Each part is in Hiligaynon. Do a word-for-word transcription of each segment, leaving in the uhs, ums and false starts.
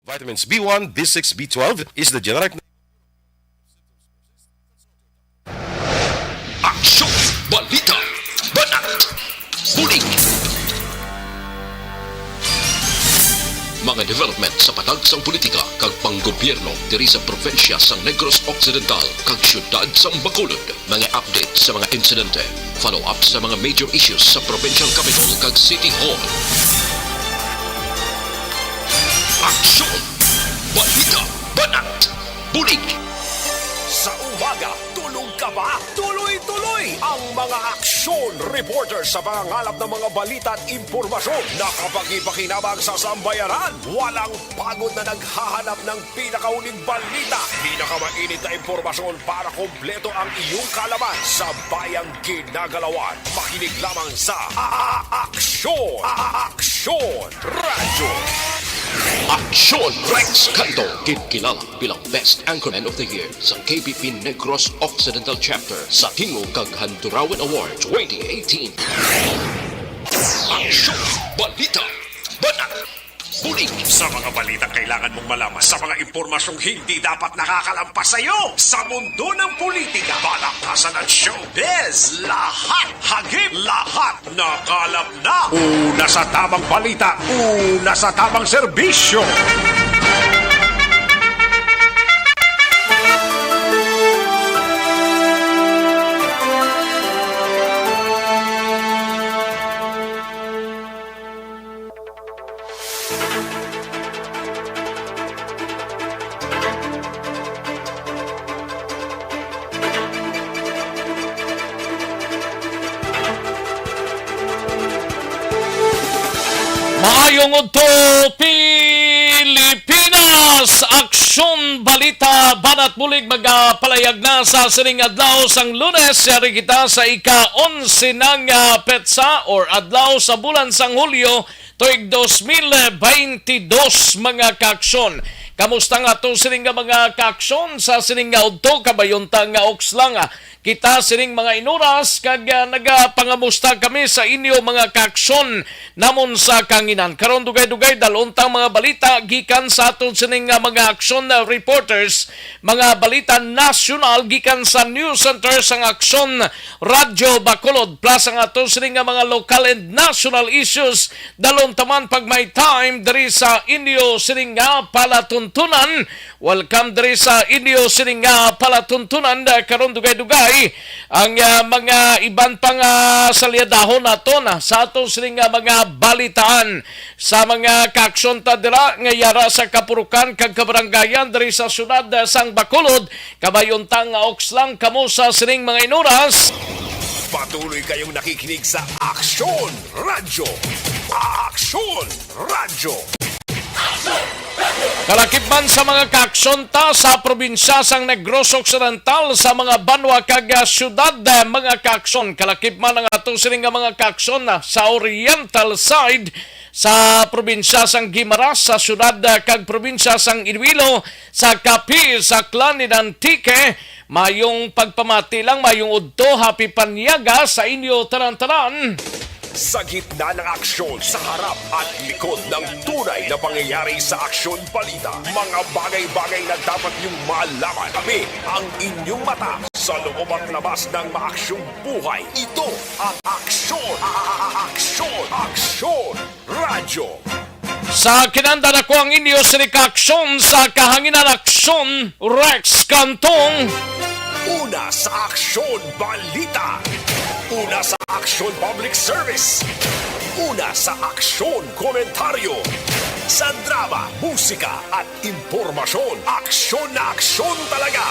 Vitamins B one, B six, B twelve is the generic name. Aksyon! Balita! Banat! Bulig! Mga development sa patag sang politika kag panggobyerno diri sa probinsya sang Negros Occidental kag siyudad sang Bacolod. Mga update sa mga insidente, follow-up sa mga major issues sa provincial capital kag city hall. Aksyon! Balita! Banat! Bulig! Sa umaga, tulog ka ba? Tuloy-tuloy ang mga aksyon reporter sa pangangalap ng mga balita at impormasyon na kapakipakinabang sa sambayanan. Walang pagod na naghahanap ng pinakahuling balita, pinakamainit na impormasyon para kompleto ang iyong kaalaman sa bayang ginagalawan. Makinig lamang sa A-, A-, Aksyon! A-, A-, Aksyon Radyo! Aksyon! Rex Canto, ginkilala bilang Best Anchorman of the Year sa K B P Negros Occidental Chapter sa Tingog kag Handurawan Award twenty eighteen. Aksyon! Balita! Banat! Bulig! Sa mga balitang kailangan mong malaman, sa mga impormasyong hindi dapat nakakalampas sa iyo, sa mundo ng politika, palakasan at showbiz, lahat hagip, lahat nakalap na. Una sa tamang balita, una sa tamang serbisyo. Maayong udto, Pilipinas! Aksyon, balita, banat bulig magapalayag na sa sining adlaw sang Lunes. Yari kita sa ika-onse na nga petsa or adlaw sa bulan sang Hulyo, tuig dos mil beintidos, mga kaaksyon. Kamusta nga ato sining nga mga kaaksyon sa sining nga udto? Kabayunta nga oks lang, ah, kita sining mga inuras kag, ah, nagapangamusta kami sa inyo mga kaaksyon namon sa kanginan. Karon dugay-dugay dal-on tang mga balita gikan sa aton sining nga mga aksyon, ah, reporters, mga balita nasyonal gikan sa news center sang Aksyon Radyo Bacolod, plus ang aton sining nga mga local and national issues. Dal-on ta man pag may time diri sa inyo sining nga palatuntunan. Welcome diri sa inyo sining nga palatuntunan, ah, karon dugay-dugay ang, ah, mga iban pang, ah, salyadahon naton, ah, sa aton sining nga mga balitaan. Sa mga kaaksyon ta dira nga yara sa kapurukan kag kabarangayan diri sa siyudad, ah, sang Bacolod, kabayunta nga oks lang kamo sa sining mga inuras. Patuloy kayong nakikinig sa Aksyon Radyo. Aksyon Radyo. Kalakip man sa mga kaaksyon ta sa probinsya sang Negros Occidental, sa mga banwa kag, ah, siyudad, ah, mga kaaksyon. Kalakip man ang ato sining nga mga kaaksyon, ah, sa oriental side sa probinsya sang Guimaras, sa siyudad, ah, kag probinsya sang Iloilo, sa Capiz, Aklan, and Antique. Mayong pagpamati lang, mayong udto, happy panyaga sa inyo tanan-tanan. Sa gitna ng aksyon, sa harap at likod ng tunay na pangyayari sa Aksyon Balita, mga bagay-bagay na dapat niyong malaman. Kami ang inyong mata sa loob at labas ng maaksyong buhay. Ito ang Aksyon, a-, a-, a-, Aksyon, Aksyon Radyo. Sa kinandan ako ang inyo sining kaaksyon sa kahanginan, Aksyon Rex Cantong. Una sa Aksyon Balita. Una sa Aksyon Public Service. Una sa Aksyon Komentaryo. Sa drama, musika at impormasyon, aksyon na aksyon talaga.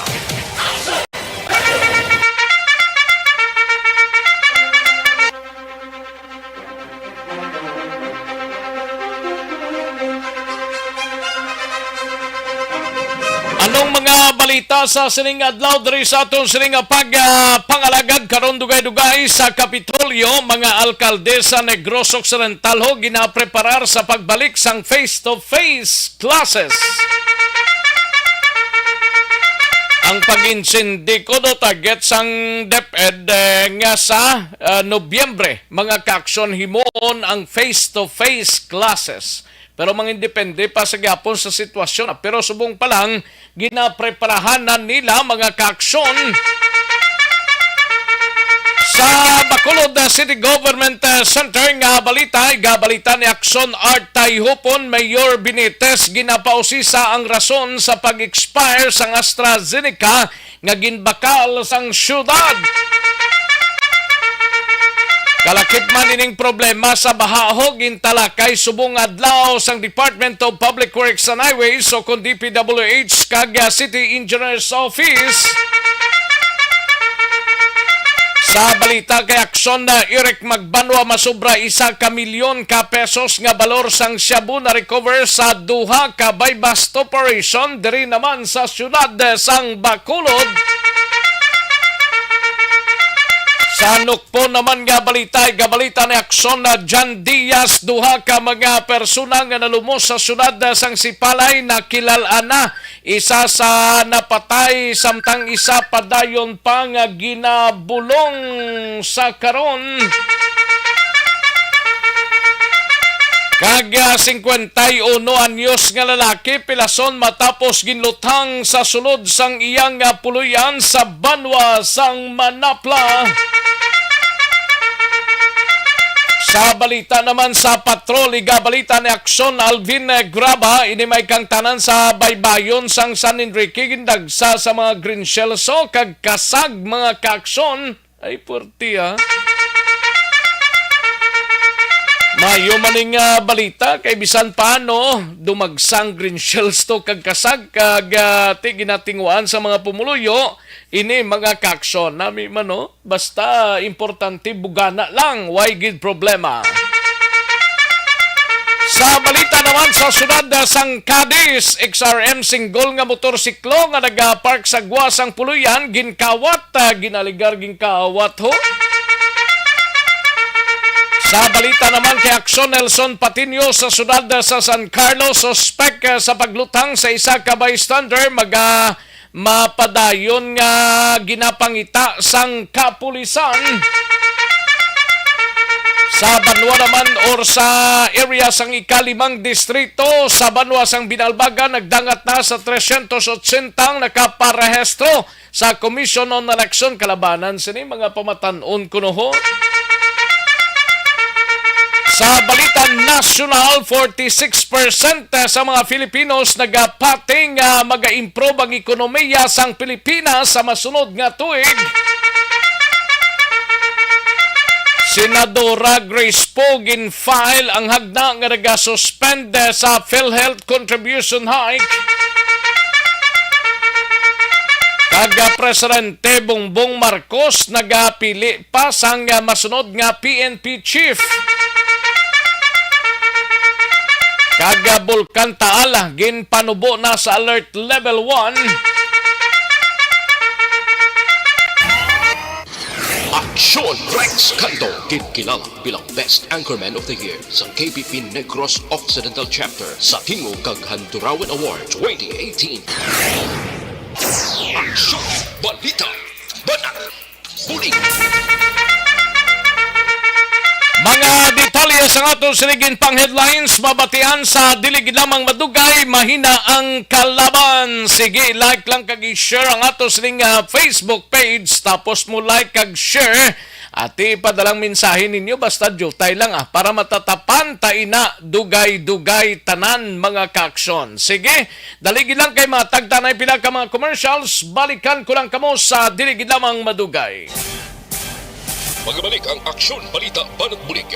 Anong mga balita sa sining adlaw diri sa aton sining nga pag, ah, pangalagad karon dugay-dugay sa Kapitolyo? Mga alkalde sa Negros Occidental ho ginapreparar sa pagbalik sang face-to-face classes. Ang pag-insindi ko do target sang DepEd, eh, nga sa, ah, Nobyembre, mga kaaksyon, himuon ang face-to-face classes. Pero mangindepende pa sa gihapon sa sitwasyon. Pero subong pa lang, ginapreparahan na nila mga kaaksyon. Sa Bacolod, uh, City Government, uh, Center nga balita, igabalita ni Aksyon Art Tayhupon, Mayor Benitez, ginapausisa ang rason sa pag-expire sang AstraZeneca nga ginbakal sang syudad. Kalakip man ining problema sa baha, ho, gintalakay subong adlaw sang Department of Public Works and Highways o kon D P W H kag, ah, City Engineers Office. Sa balita kay Aksyon na Eric Magbanwa, masobra isa ka milyon ka pesos nga balor sang shabu na recover sa duha ka buy-bust operation diri naman sa siyudad sang Bacolod. Sa Nukpon naman nga balita, igabalita ni Aksyon na John Diaz, duha ka mga persona nga nalumos sa siyudad sang Sipalay nakilal-an na. Isa sa napatay, samtang isa padayon pa nga ginabulong sa karon. Kag, ah, singkwenta y uno anyos nga lalaki pilason matapos ginluthang sa sulod sang iyang, ah, puloy-an sa banwa sang Manapla. Sa balita naman sa patrol, igabalita ni Aksyon Alvin, eh, Graba, ini may kangtanan sa baybayon sang San Enrique, gindagsa sa mga green shells, oh, kag kasag, mga kaaksyon. Ay, puwerte, ah. Mayo man ning, ah, balita, kay bisan paano, dumagsang green shells to kag kasag, kag, ah, ti ginatinguan sa mga pumuluyo, ini mga kaaksyon. Nami man, no? Basta importante, bugana lang, way gid problema. Sa balita naman sa siyudad, ah, sang Cadiz, X R M single nga motorsiklo nga nagapark sa gwa sang puloy-an, ginkawat, ah, ginaligar, ginkawat, ho. Sa balita naman kay Aksyon Nelson Patiño sa siyudad, ah, sa San Carlos, suspek, ah, sa pagluthang sa isa ka bystander, maga-, mapadayon nga ginapangita sang kapulisan. Sa banwa naman or sa area sang ikalimang distrito sa banwa sang Binalbagan, nagdangat na sa tresyentos otsenta ang nakaparehistro sa Commission on Election kalabanan sini mga pamatan-on kuno, ho. Sa balita nasyonal, forty-six percent sa mga Filipinos nagapati nga maga-improve ang ekonomiya sang Pilipinas sa masunod nga tuig. Senadora Grace Poe gin-file ang hagna nga nagasuspend sa PhilHealth contribution hike. Kag, ah, Presidente Bongbong Marcos nagapili pa sang, ah, masunod nga P N P chief. Kag, ah, Bulkan Taal, ah, ginpanubo na sa alert level one. Aksyon Rex Canto, ginkilala bilang Best Anchorman of the Year sa K P P Negros Occidental Chapter sa Tingog kag Handurawan Award twenty eighteen. Aksyon! Balita! Banat! Bulig! Mga detalye sa aton sining pang headlines, mabatian sa dili gid lamang madugay, mahina ang kalaban. Sige, like lang kag i-share ang ato sining, ah, Facebook page, tapos mo like kag share. Ati, padalang mensahe ninyo, basta diutay lang, ah, para matatapan ta ina dugay-dugay tanan, mga kaaksyon. Sige, dali gid lang kay matagtanay pila ka mga commercials, balikan ko lang kamo sa dili gid lamang madugay. Magabalik ang Aksyon Balita Banat Bulig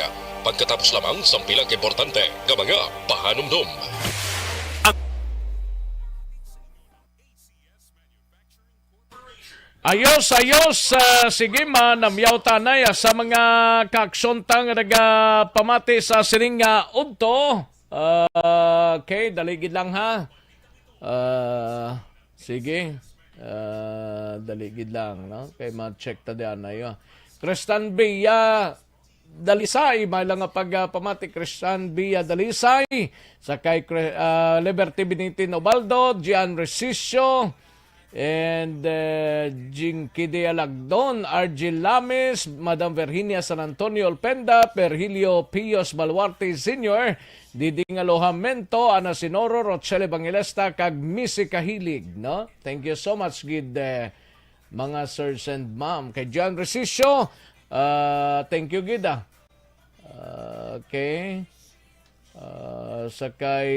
pagkatapos lamang sang pila ka importante nga mga pahanumdom. Ayos, ayos. Ah, sige, manamyaw tanay, ah, sa mga kaaksyon ta nga nagapamati sa sining nga udto. Ah, okay, dali gid lang, ha. Ah, sige. Ah, dali gid lang, no? Kay ma-check ta diyan ayo. Kristan Bia, Dalisay, may lang nga pagpamati, Christian Villa Dalisay, sa kay Cre-, ah, Liberty Binitin Ubaldo, Gian Resicio, and, eh, Jinky Dialagdon, R G Lamis, Madam Virginia San Antonio Olpenda, Virgilio Pios Baluarte Senior, Diding Alojamento, Ana Sinoro, Rochelle Evangelista, kag Missy Kahilig, no? Thank you so much, gid, eh, mga sirs and ma'am. Kay John Resicio, ah, thank you, gid, ah. Ah, okay. Ah, sa kay,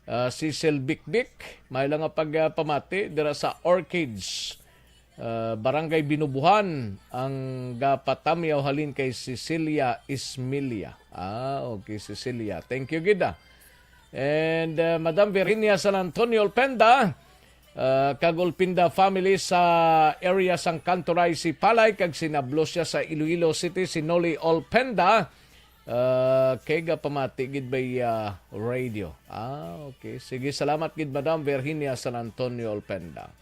ah, Cecil Bikbik, may lang nga pagpamati dira sa Orchids, ah, Barangay Binubuhan, ang gapatamyaw halin kay Cecilia Ismilia. Ah, okay, Cecilia. Thank you, gid, ah. And, ah, Madam Virginia San Antonio Olpenda, ah, kag Olpenda family sa area sang Kantoray, Sipalay, kag sinablo siya sa Iloilo City, si Noli Olpenda, ah, kay gapamati gid by, ah, radio. Ah, okay. Sige, salamat gid, Madam Virginia San Antonio Olpenda.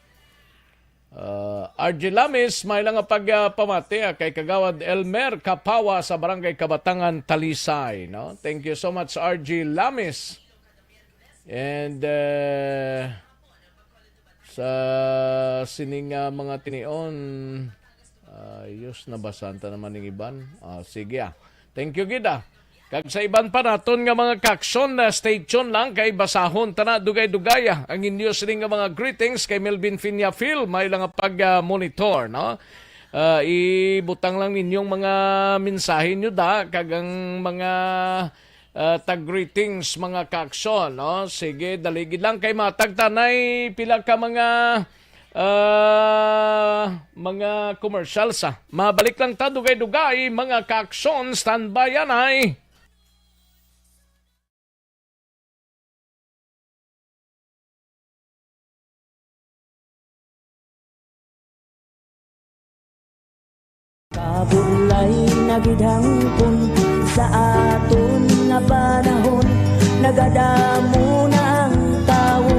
Ah, R J Lamis, may lang nga pag, ah, pamati, ah, kay Kagawad Elmer Kapawa sa Barangay Kabatangan, Talisay, no? Thank you so much, R J Lamis. And, uh, sa sining, uh, mga tinion, ayos, nabasan ta naman ning iban. Ah, sige, ah. Thank you, gid, ah. Kag sa iban pa naton nga mga kaaksyon, na stay tuned lang kay basahon ta na dugay-dugay, ah, ang inyo sini nga mga greetings kay Melvin Finia Phil, may lang nga pag, ah, monitor, no? Ah, ibutang lang ninyong mga mensahe nyo da, kag ang mga, ah, tag greetings, mga kaaksyon, no? Sige, dali gid lang kay matag ta nay pila ka mga, ah, mga commercials, ah. Mabalik lang ta dugay-dugay, mga kaaksyon, standby anay. Kabulay na gid hangpon sa aton nga panahon, nagadamo na ang tawo,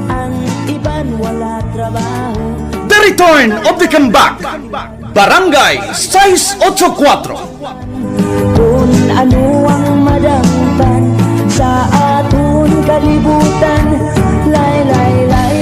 ang iban wala trabaho. The Return of the Comeback, Barangay sais ocho kuwatro. Kung ano ang madangtan sa aton kalibutan, lay, lay, lay.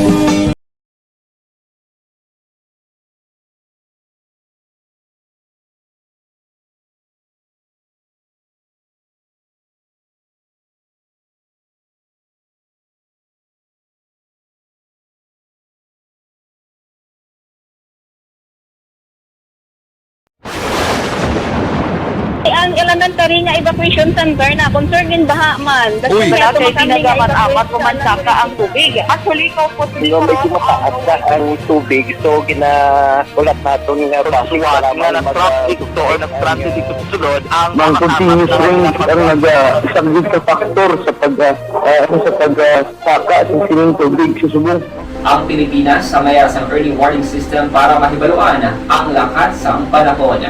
Ang elementary nga evacuation center na concern gid baha man. Uy. Wala kay kinagamat-amat ko man saka ang tubig. Actually, ko po. Medyo mataas na ang tubig, so gina- Ulat naton nga base sa nga nag-traffic to or nag-transit dito sa sulod ang Mang continuous rain ang nagasaglit sa factor sa pag, ah, ah, sa pag, ah, saka sa sining tubig sa subong. Ang Pilipinas ang mayas ang early warning system para mahibaluan ang lakat sang panahon.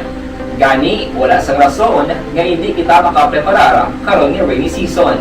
Gani, wala sang rason nga hindi kita makapreparar karon nga rainy season.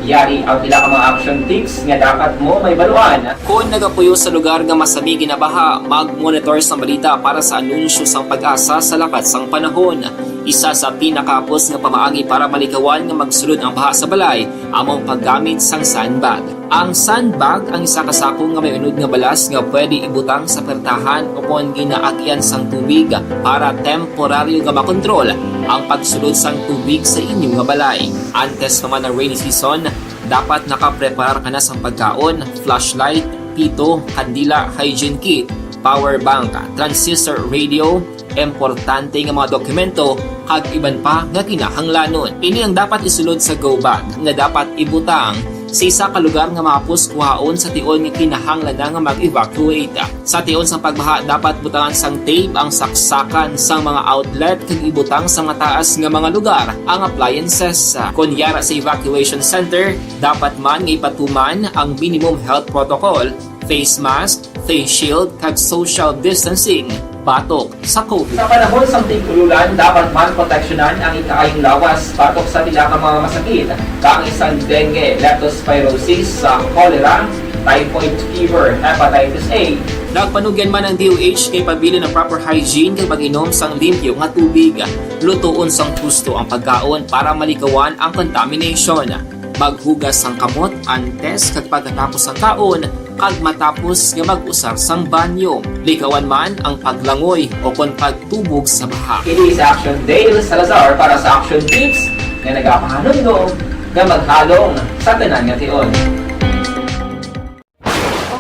Yari ang pila ka mga action tips nga dapat mo mahibaluan. Kon nagapuyo sa lugar nga masami ginabaha, mag-monitor sang balita para sa anunsyo sang PAGASA sa lakat sang panahon. Isa sa pinakahapos nga pamaagi para malikawan nga magsulod ang baha sa balay amo ang paggamit sang sandbag. Ang sandbag ang isa ka sako nga may unod nga balas nga pwede ibutang sa pertahan o kon ginaagian sang tubig para temporaryo nga makontrol ang pagsulod sang tubig sa inyo nga balay. Antes pa man ang rainy season, dapat nakapreparar ka na sang pagkaon, flashlight, pito, kandila, hygiene kit, power bank, transistor radio, importante nga mga dokumento, kag iban pa nga kinahanglanon. Ini ang dapat isulod sa go bag nga dapat ibutang sa isa ka lugar nga mahapos kuhaon sa tion nga kinahanglan na nga mag-evacuate. Sa tion sang pagbaha, dapat butangan sang tape ang saksakan sang mga outlet kag ibutang sa mataas nga mga lugar ang appliances. Kon yara sa evacuation center, dapat man nga ipatuman ang minimum health protocol, face mask, face shield, kag social distancing batok sa COVID. Sa panahon sang tig-ululan, dapat man proteksyonan ang ikaayong lawas batok sa pila ka mga masakit, kaangay sang dengue, leptospirosis, sa cholera, typhoid fever, hepatitis A. Nagpanugyan man ang D O H nga ipabilin ang proper hygiene kag mag-inom sang limpyo nga tubig. Lutoon sang husto ang pagkaon para malikawan ang contamination. Maghugas sang kamot antes kag pagkatapos sang kaon, kag matapos nga mag-usar sang banyo. Likawan man ang paglangoy o kon pagtubog sa baha. Ini si Action Dale Salazar para sa Action Tips. nga nagapahanumdom nga maghalong sa tanan nga tion.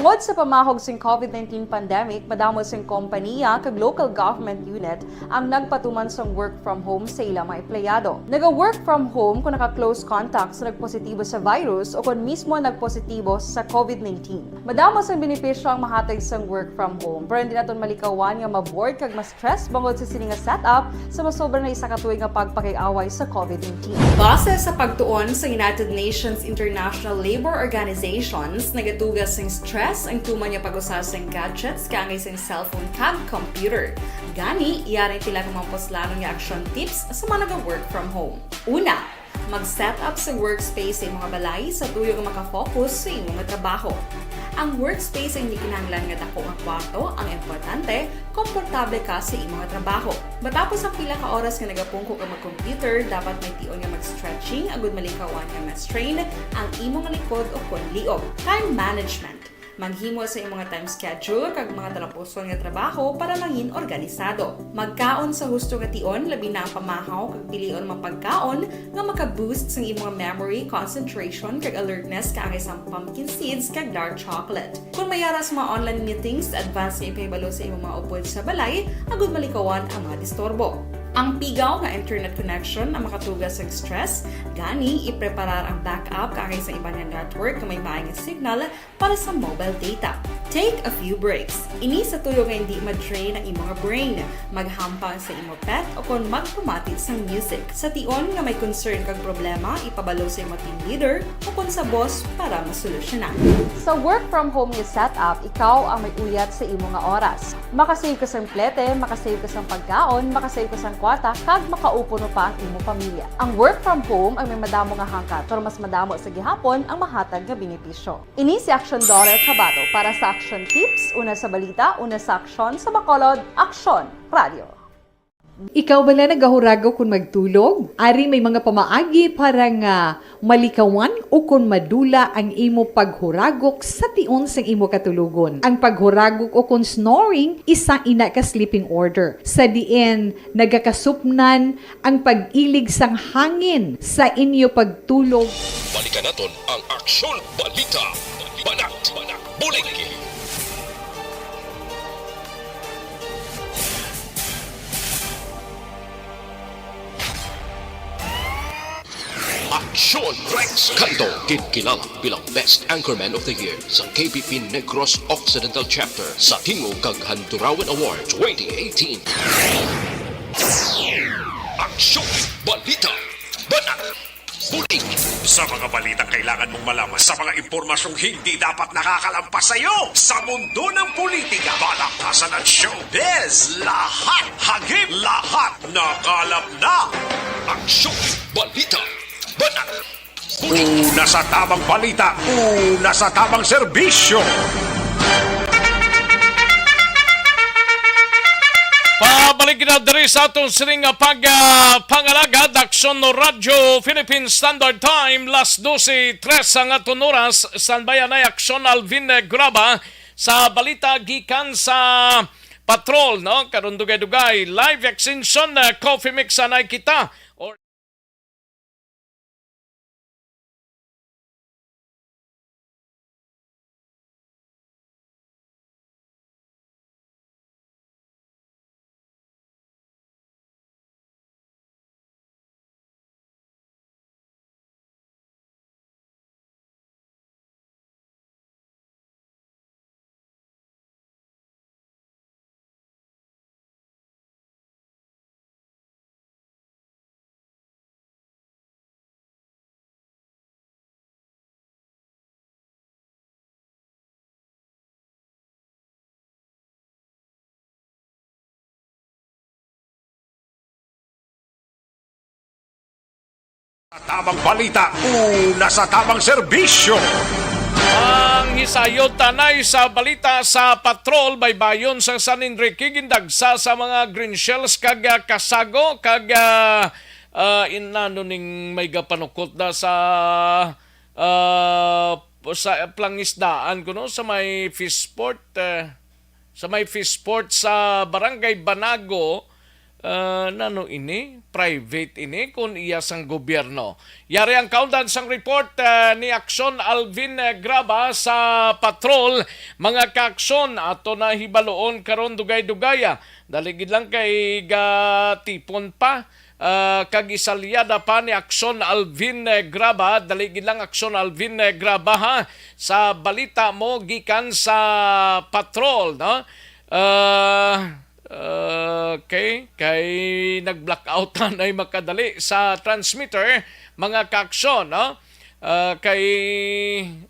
Tungod sa pamahog sing COVID nineteen pandemic, madamo sing kompanya kag local government unit ang nagpatuman sang work from home sa ilang mga empleyado. Naga-work from home kung naka-close contact sa nagpositibo sa virus o kung mismo nagpositibo sa COVID nineteen. Madamo sang benepisyo ang mahatag sang work from home, pero hindi naton malikawan nga ma-bored kag ma-stress bangod sa sini nga setup sa masobra na isa ka tuig nga pagpakig-away sa COVID nineteen. Base sa pagtuon sa United Nations International Labor Organizations, nagatuga sing stress ang tuman nga pag-usa sing gadgets kaangay sing cellphone kag computer. Gani, yari pila ka mga puslanon nga action tips sa mga naga-work from home. Una, mag-set up sa workspace sa imong balay sa tuyo nga makafocus sa imong trabaho. Ang workspace ay hindi kinahanglan nga dako nga kwarto, ang importante, komportable ka sa imong trabaho. Matapos ang pila ka oras nga nagapungko ka mag-computer, dapat may tion nga mag-stretching agud malikawan nga ma-strain ang imong likod o kon liog. Time management. Maghimo sa imong time schedule kag mga talapuson nga trabaho para mangin organisado. Magkaon sa husto nga tion, labi na ang pamahaw kag pilion mga pagkaon nga maka-boost sang imong memory, concentration, kag alertness kaangay sang pumpkin seeds kag dark chocolate. Kung may ara sa mga online meetings, advance nga ipahibalo sa imong mga upod sa balay agud malikawan ang mga disturbo. Ang pigaw nga internet connection ang makatuga sa stress, gani ipreparar ang backup kaangay sa iban nga network nga may maay nga signal para sa mobile data. Take a few breaks. Ini sa tuyo nga hindi ma-drain ang imo nga brain. Maghampang sa imo pet o kon magpamati sang music. Sa tion nga may concern kag problema, ipabalo sa imo team leader o kon sa boss para masolusyonan. Sa work from home nga setup, ikaw ang may uyat sa imo nga oras. Makasave ka sang plete, makasave ka sang pagkaon, makasave ka sang kwarta, kag makaupod pa ang imo pamilya. Ang work from home ang may madamo nga hangkat, pero mas madamo sa gihapon ang mahatag nga benepisyo. Ini si Aksyon Doral Trabato para sa Aksyon Tips, una sa balita, una sa aksyon, sa Bacolod, Aksyon Radio. Ikaw bala nagahuragok kon magtulog? Ari may mga pamaagi para nga malikawan o kon madula ang imo paghuragok sa tion sang imo katulogon. Ang paghuragok o kon snoring, isa ina ka sleeping order, sa diin nagakasupnan ang pag-ilig sang hangin sa inyo pagtulog. Balikan naton ang Aksyon Balita. Banat, bulig. Aksyon Rex Kanto, ginkilala bilang Best Anchorman of the Year sa K P P Negros Occidental Chapter sa Tingog kag Handurawan Award twenty eighteen. Aksyon Balita. Banat. Bulig. Sa mga balitang kailangan mong malaman, sa mga impormasyong hindi dapat nakakalampas sa iyo, sa mundo ng politika, balaktasan at showbiz, lahat hagip, lahat nakalap na. Aksyon, balita, banat, bulig. Una sa tamang balita, una sa tamang serbisyo. Pabalik na diri sa aton sining nga pag, ah, pangalagad, Aksyon Radyo Philippine Standard Time, las dose tres ang aton oras. Standby anay Aksyon Alvin Graba sa balita gikan sa patrol, no? Karon dugay-dugay, live extension, ah, coffee mix anay kita. Or Tamang balita, una sa tamang serbisyo. Ang hisayod anay sa balita sa patrol, baybayon sa San Enrique, gindagsa sa mga green shells kag, ah, kasago kag, ah, ah, inano ning may gapanukot na sa, ah, sa plangisdaan kuno sa may fishport, eh, sa may fishport sa Barangay Banago, Ah, nano ini? Private ini kun iya sang gobyerno? Yari ang kaundan sang report, ah, ni Aksyon Alvin, eh, Graba sa patrol, mga kaaksyon. Ato na hibaluon karon dugay-dugaya. Dali gid lang kay gatipon pa, ah, kag isalyada pa ni Aksyon Alvin, eh, Graba. Dali gid lang, Aksyon Alvin, eh, Graba, ha, sa balita mo gikan sa patrol, no? Ah, okay, kay nag-blackout na ay makadali sa transmitter, mga kaaksyon, no? Ah, kay,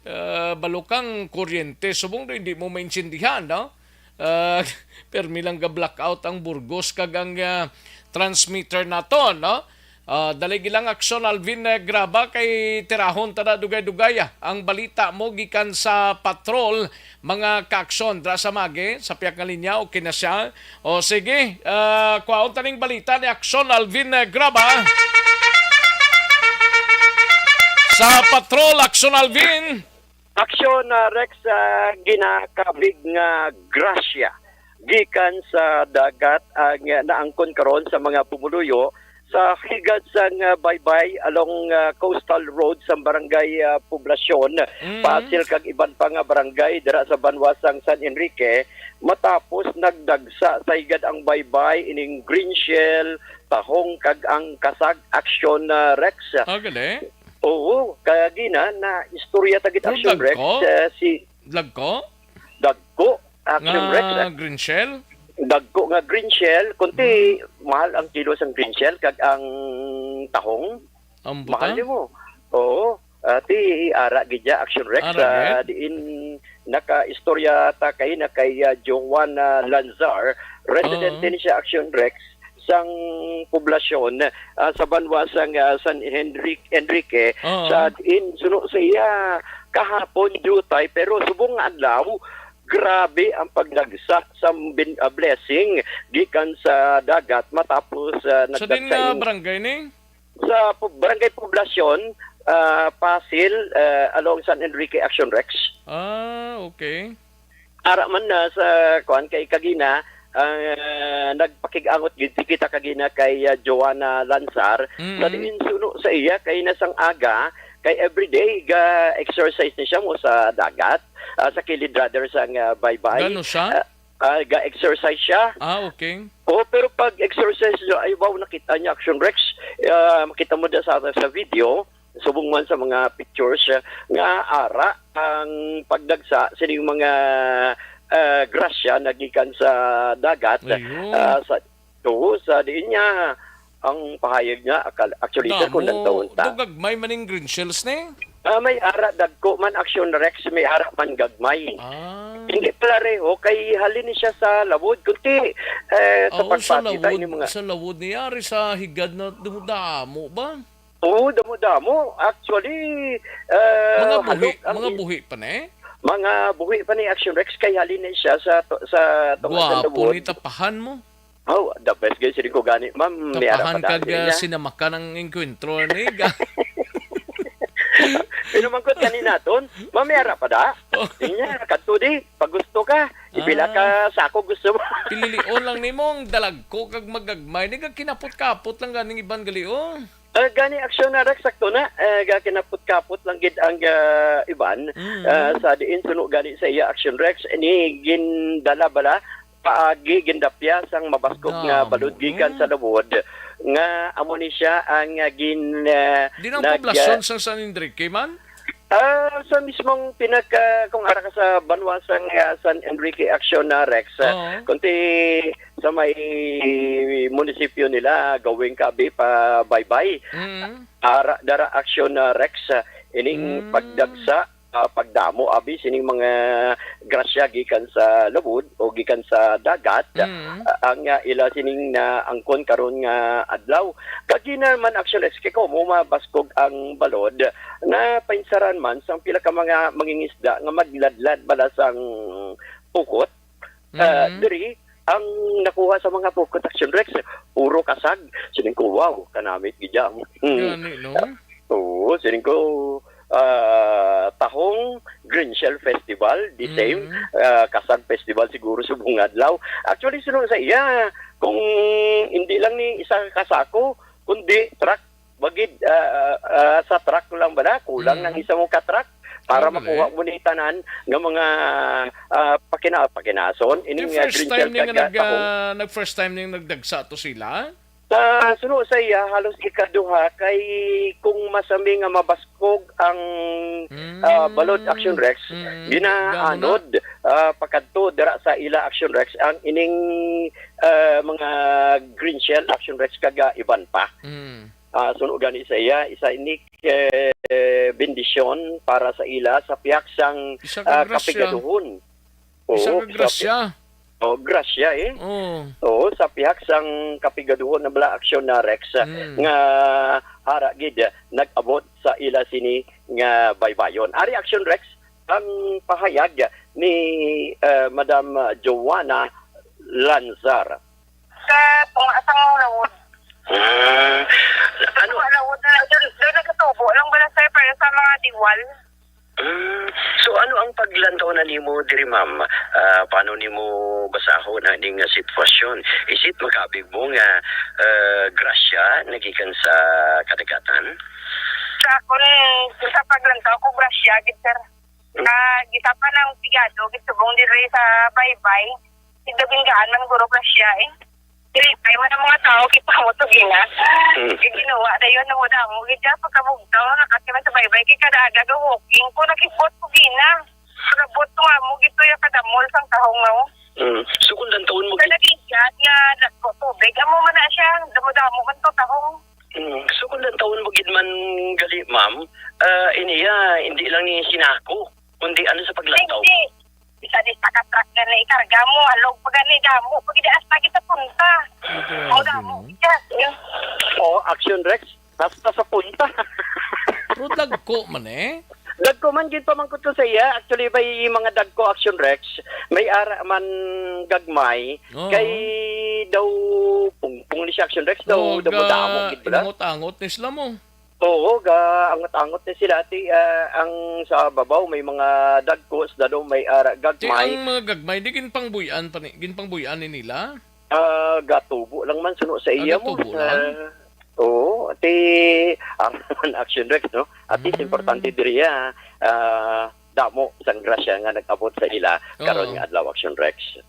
ah, balukang kuryente, subong daw hindi mo maintindihan, no? Ah, permi lang ga-blackout ang Burgos kag ang, ah, transmitter naton, no? Ah, dali gid lang, Aksyon Alvin, eh, Graba, kay tirahon ta na dugay-dugaya ang balita mo gikan sa patrol, mga kaaksyon. Dra sa magi, sa piyak nga linya, okay na siya. O sige, ah, kwaon ta ning balita ni Aksyon Alvin, eh, Graba. Sa patrol, Aksyon Alvin. Aksyon, ah, Rex, ah, ginakabig nga grasya gikan sa dagat ang, ah, naangkon karon sa mga pumuluyo sa higad sang, ah, Baybay along, ah, Coastal Road sa Barangay, ah, Poblacion, Mm. Pasil kag iban pa nga barangay dira sa banwa sang San Enrique, matapos nagdagsa sa higad ang Baybay ining green shell, tahong kag ang kasag, Aksyon, ah, Rex. Ah, gali? Oo, kagina na istorya ta gid, Pero Aksyon Rex, dagko? Eh, si Dagko? Dagko, Action Rex, Nga ah. Green shell? Dagko nga green shell, kunti Hmm. mahal ang kilo sang green shell kag ang tahong. Ang mahal buta? Nimo. Oo. Ati ara gid ya, Action Rex, Ara ah, gid? Diin nakaistorya ta kay na kay, ah, Joanna Lanzar, residente Oo. Ni siya, Action Rex, sang poblasyon, ah, sa banwa sang, ah, San Henrique, Enrique, Oo. Sa diin suno sa iya kahapon diutay, pero subong nga adlaw, grabe ang pagdagsa sa bin-, ah, blessing gikan sa dagat matapos, ah, Sa din nagdagsa nga ini. Barangay ni? Sa po-, Barangay Poblacion, ah, Pasil, ah, along San Enrique, Action Rex. Ah, okay. Ara man na sa kuan kay kagina, ah, nagpakig-angot gid kita kagina kay, ah, Joanna Lanzar. Mm. Sa diin suno sa iya kay nasang aga, kay everyday ga-exercise ni siya mo sa dagat, ah, sa kilid rather sang, ah, Baybay. Gano siya? Ah, ah, ga-exercise siya. Ah, okay. Oo, pero pag exercise niya, ay wow, nakita niya, Action Rex. Ah, makita mo da sa, sa video, subong man sa mga pictures, ah, nga ara ang pagdagsa sining mga, ah, grasya nagikan sa dagat. Ayun. Ah, sa, oo, sa diin niya, ang pahayag niya, akal-, actually, sir, kung Damo, nagtaon ta. Daw gagmay man ning green shells ni? Ah, may ara dagko man, Action Rex, may ara man gagmay. Ah. Hindi pala reho, kay halin ni siya sa lawod, kundi, eh, sa Oo, sa pagpakita lawod, ni mga sa lawod niya, ari sa higad na dumudamo ba? Oo, damo-damo. Actually, eh, Mga buhi, halok ang mga i-, buhi pa ni? Mga buhi pa ni Action Rex, kay halin na siya sa to-, sa tunga sa Gwapo lawod. Ni tapahan mo. Oh, the best, guys. Siling ko gani, ma'am, may ara Tapahan pa da, kag, siling ah, niya. Sinamakan ang engkwentro ni ga. Pinamangkot gani naton, ma'am, may ara pa da? Oh. Siling niya, kadto di, pag gusto ka, ipila Ah. Ka sako gusto mo. Pililion lang nimo ang dalagko kag magagmay. Ni ga kinapot-kapot lang ganing iban gali, oh. Ah, gani, Action na, Rex, sakto na. Ah, ga kinapot-kapot lang gid ang, ah, iban. Mm. Ah, sa diin suno gani sa iya, Action Rex, ni gindala bala paagi, gindapya sang mabaskog nga Damo, balod gikan sa, mm, lawod, nga amo ni siya ang, ah, gin, ah, Di nang nag, poblasyon ah, sa San Enrique man? Ah, sa mismong pinaka, kung ara ka sa banwa sang, ah, San Enrique Action na, Rex, ah, Oo. Kundi sa may munisipyo nila, Gawing Kabi, pa Baybay. Mm. Ara, dara Action na, Rex, ah, ining Mm. pagdagsa, ah, pagdamo, abi, sining mga grasya gikan sa lawod o gikan sa dagat, Mm. ah, ang, ah, ila sining naangkon karon nga adlaw. Kag gina man, Action Rex, kay kamo mabaskog ang balod, napainsaran man sang pila ka mga mangingisda nga magladlad bala sang pukot. Ah, Mm. Diri, ang nakuha sa mga pukot, Action Rex, puro kasag. Siling ko, "Wow, kanamit gid yan." Mm. Gani, no? Oo, siling ko, ah, Tahong Green Shell Festival, the same, Mm. ah, Kasag Festival siguro subong adlaw. Actually, sunod sa iya, kung hindi lang ni isa ka sako, kundi truck, bagid, ah, ah, sa truck lang bala, kulang Mm. ng isa mo ka truck para Ah, gali. makuha mo ni tanan nga mga, ah, pakina-, pakinason, Di ining, ah, first green time shell ni nga kag, ah, nag, tahong. ah, nag first time ni nga nagdagsa to sila? Sa suno sa iya, halos ikaduha kay kung masami nga mabaskog ang, Mm. ah, balod Action Rex, Mm. ginaanod, Gamo na. ah, pakadto dira sa ila Action Rex ang ining, ah, mga green shell Action Rex kag, ah, iban pa. Mm. Ah, suno gani sa iya, isa ini, eh, bendisyon para sa ila sa pihak sang, Isa ka ah, grasya. kapigaduhon. Isa Oo, ka sa grasya. Oh, grasya, eh. Oh. Oo, sa pihak sang kapigaduhon na bala aksyon na Rex, ah, Mm. nga ara gid, ah, nag-abot sa ila sini nga baybayon. Ari aksyon Rex, ang pahayag ni, ah, Madam Joanna Lanzar. Sa tunga sang lawod. Ah, ano? Tunga lawod na, doon, doon nagkatubo lang bala, sir, pero sa mga diwal. Mm. So, ano ang paglantaw na nimo diri, ma'am? Ah, paano nimo basahon ang ining, ah, sitwasyon? Is it makabig mo nga, ah, grasya nagikan sa kadagatan? Sa akon, sa paglantaw ko, grasya gid, sir. Mm. Kag isa pa nang pigado gid subong diri sa baybay. Tigdabinggaan man guro grasya, eh. Dili pa man ang mga tao kita mo to gina. Mm. Kay ginawa na yun, ang damo gid siya pagkabugtaw, nakasiman sa baybay, kay kada aga ga-walking ko, nakibot ko gina. Pagabot ko nga mo, gito yung kadamol sang tahong nga, oh. Mm. So, kung lantawon mo Sa gid- naging siya, nga nagko tubig, amo man na siya, damo-damo man to tahong. Mm. So, kung lantawon mo gid man gali, ma'am, ah, iniya, hindi lang ni sinako, kundi ano sa paglantaw? Hindi. Isa di sa ka-truck gani, ikarga mo, alog pa gani, damo pa gid, hasta kita punta. Ay, grabe, Ang damo, no? yes, eh. Oh, Action Rex, hasta sa punta. Pero dagko man eh. Dagko man, gid pamangkot ko sa iya. Actually, may mga dagko, Action Rex. May ara man gagmay. Oo. Kay daw pungpong ni siya, Action Rex, daw Oo, damo-damo, ga-, gid pala. Inangot-angot ni sila mo. Oo, ga-angot-angot ni sila. Ti, ah, ang sa babaw may mga dagko, sa dalo may ara Ti gagmay. Ang mga gagmay, di ginpangbuy-an pa ni, ginpangbuy-an ni nila? Ah, gatubo lang man suno sa Ah, iya mo. gatubo lang? Ah, oo, ti, ang Action Rex, no? At least, Mm. importante diri, ah, ah, damo sang grasya nga nag-abot sa ila karon Oo. nga adlaw, Action Rex.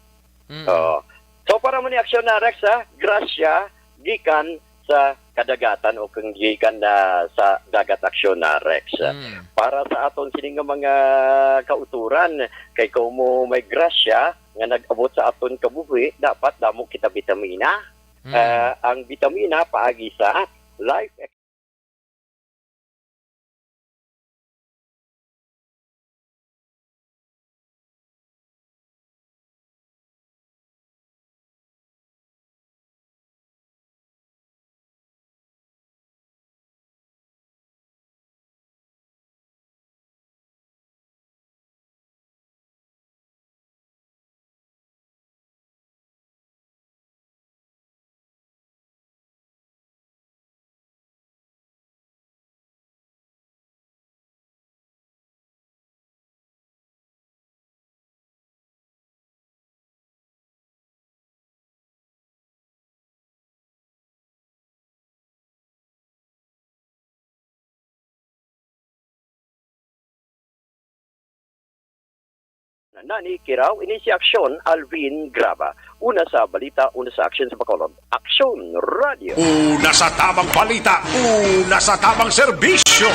Mm. Oo. So, para mo ni Action na Rex, ha, grasya gikan sa kadagatan o kung gikan na sa dagat, Action na Rex. Mm. Para sa aton sini nga mga kauturan, kay kung mo may grasya nga nag-abot sa aton kabuhi, dapat damo kita bitamina. Mm. Ah, ang bitamina paagi sa Life Nani Kiraw, ini si Aksyon Alvin Graba. Una sa balita, una sa aksyon sa Bacolod. Aksyon Radio. Una sa tamang balita, una sa tamang serbisyo.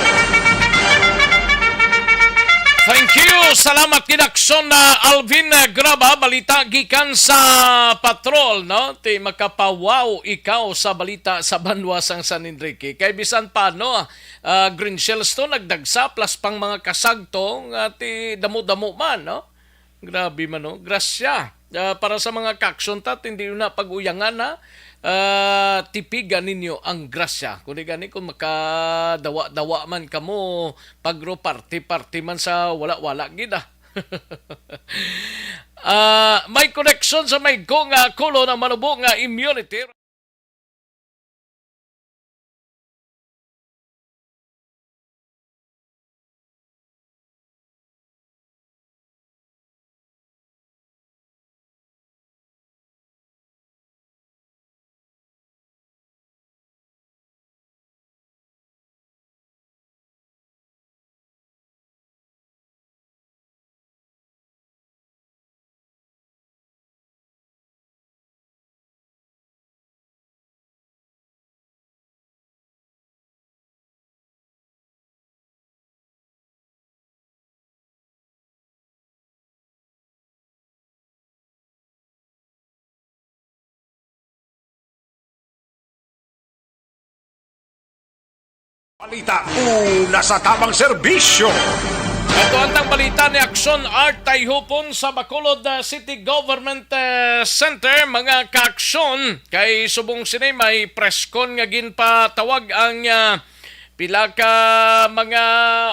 Thank you. Salamat gid, Aksyon na Alvin, ah, Graba. Balita gikan sa patrol, no? Ti makapawaw ikaw sa balita sa banwa sang San Enrique. Kay bisan pa, no, ah, green shells to, nagdagsa, plus pang mga kasagtong, ah, ti damo-damo man, no? Grabe man, no? Grasya. Ah, para sa mga kaksyon ta, hindi na pag-uyangan, ha? Ah, tipigan ninyo ang grasya. Kung di gani, kung makadawa-dawa man kamo, pagro party-party man sa wala-wala gid, ah. Ah, may koneksyon sa may ko nga kulo ng manubo nga immunity. Balita, una sa tamang serbisyo. Ito ang tang balita ni Aksyon Art Tayhupon sa Bacolod, uh, City Government, uh, Center. Mga kaaksyon, kay subong sini may press con nga ginpatawag ang, uh, pila ka mga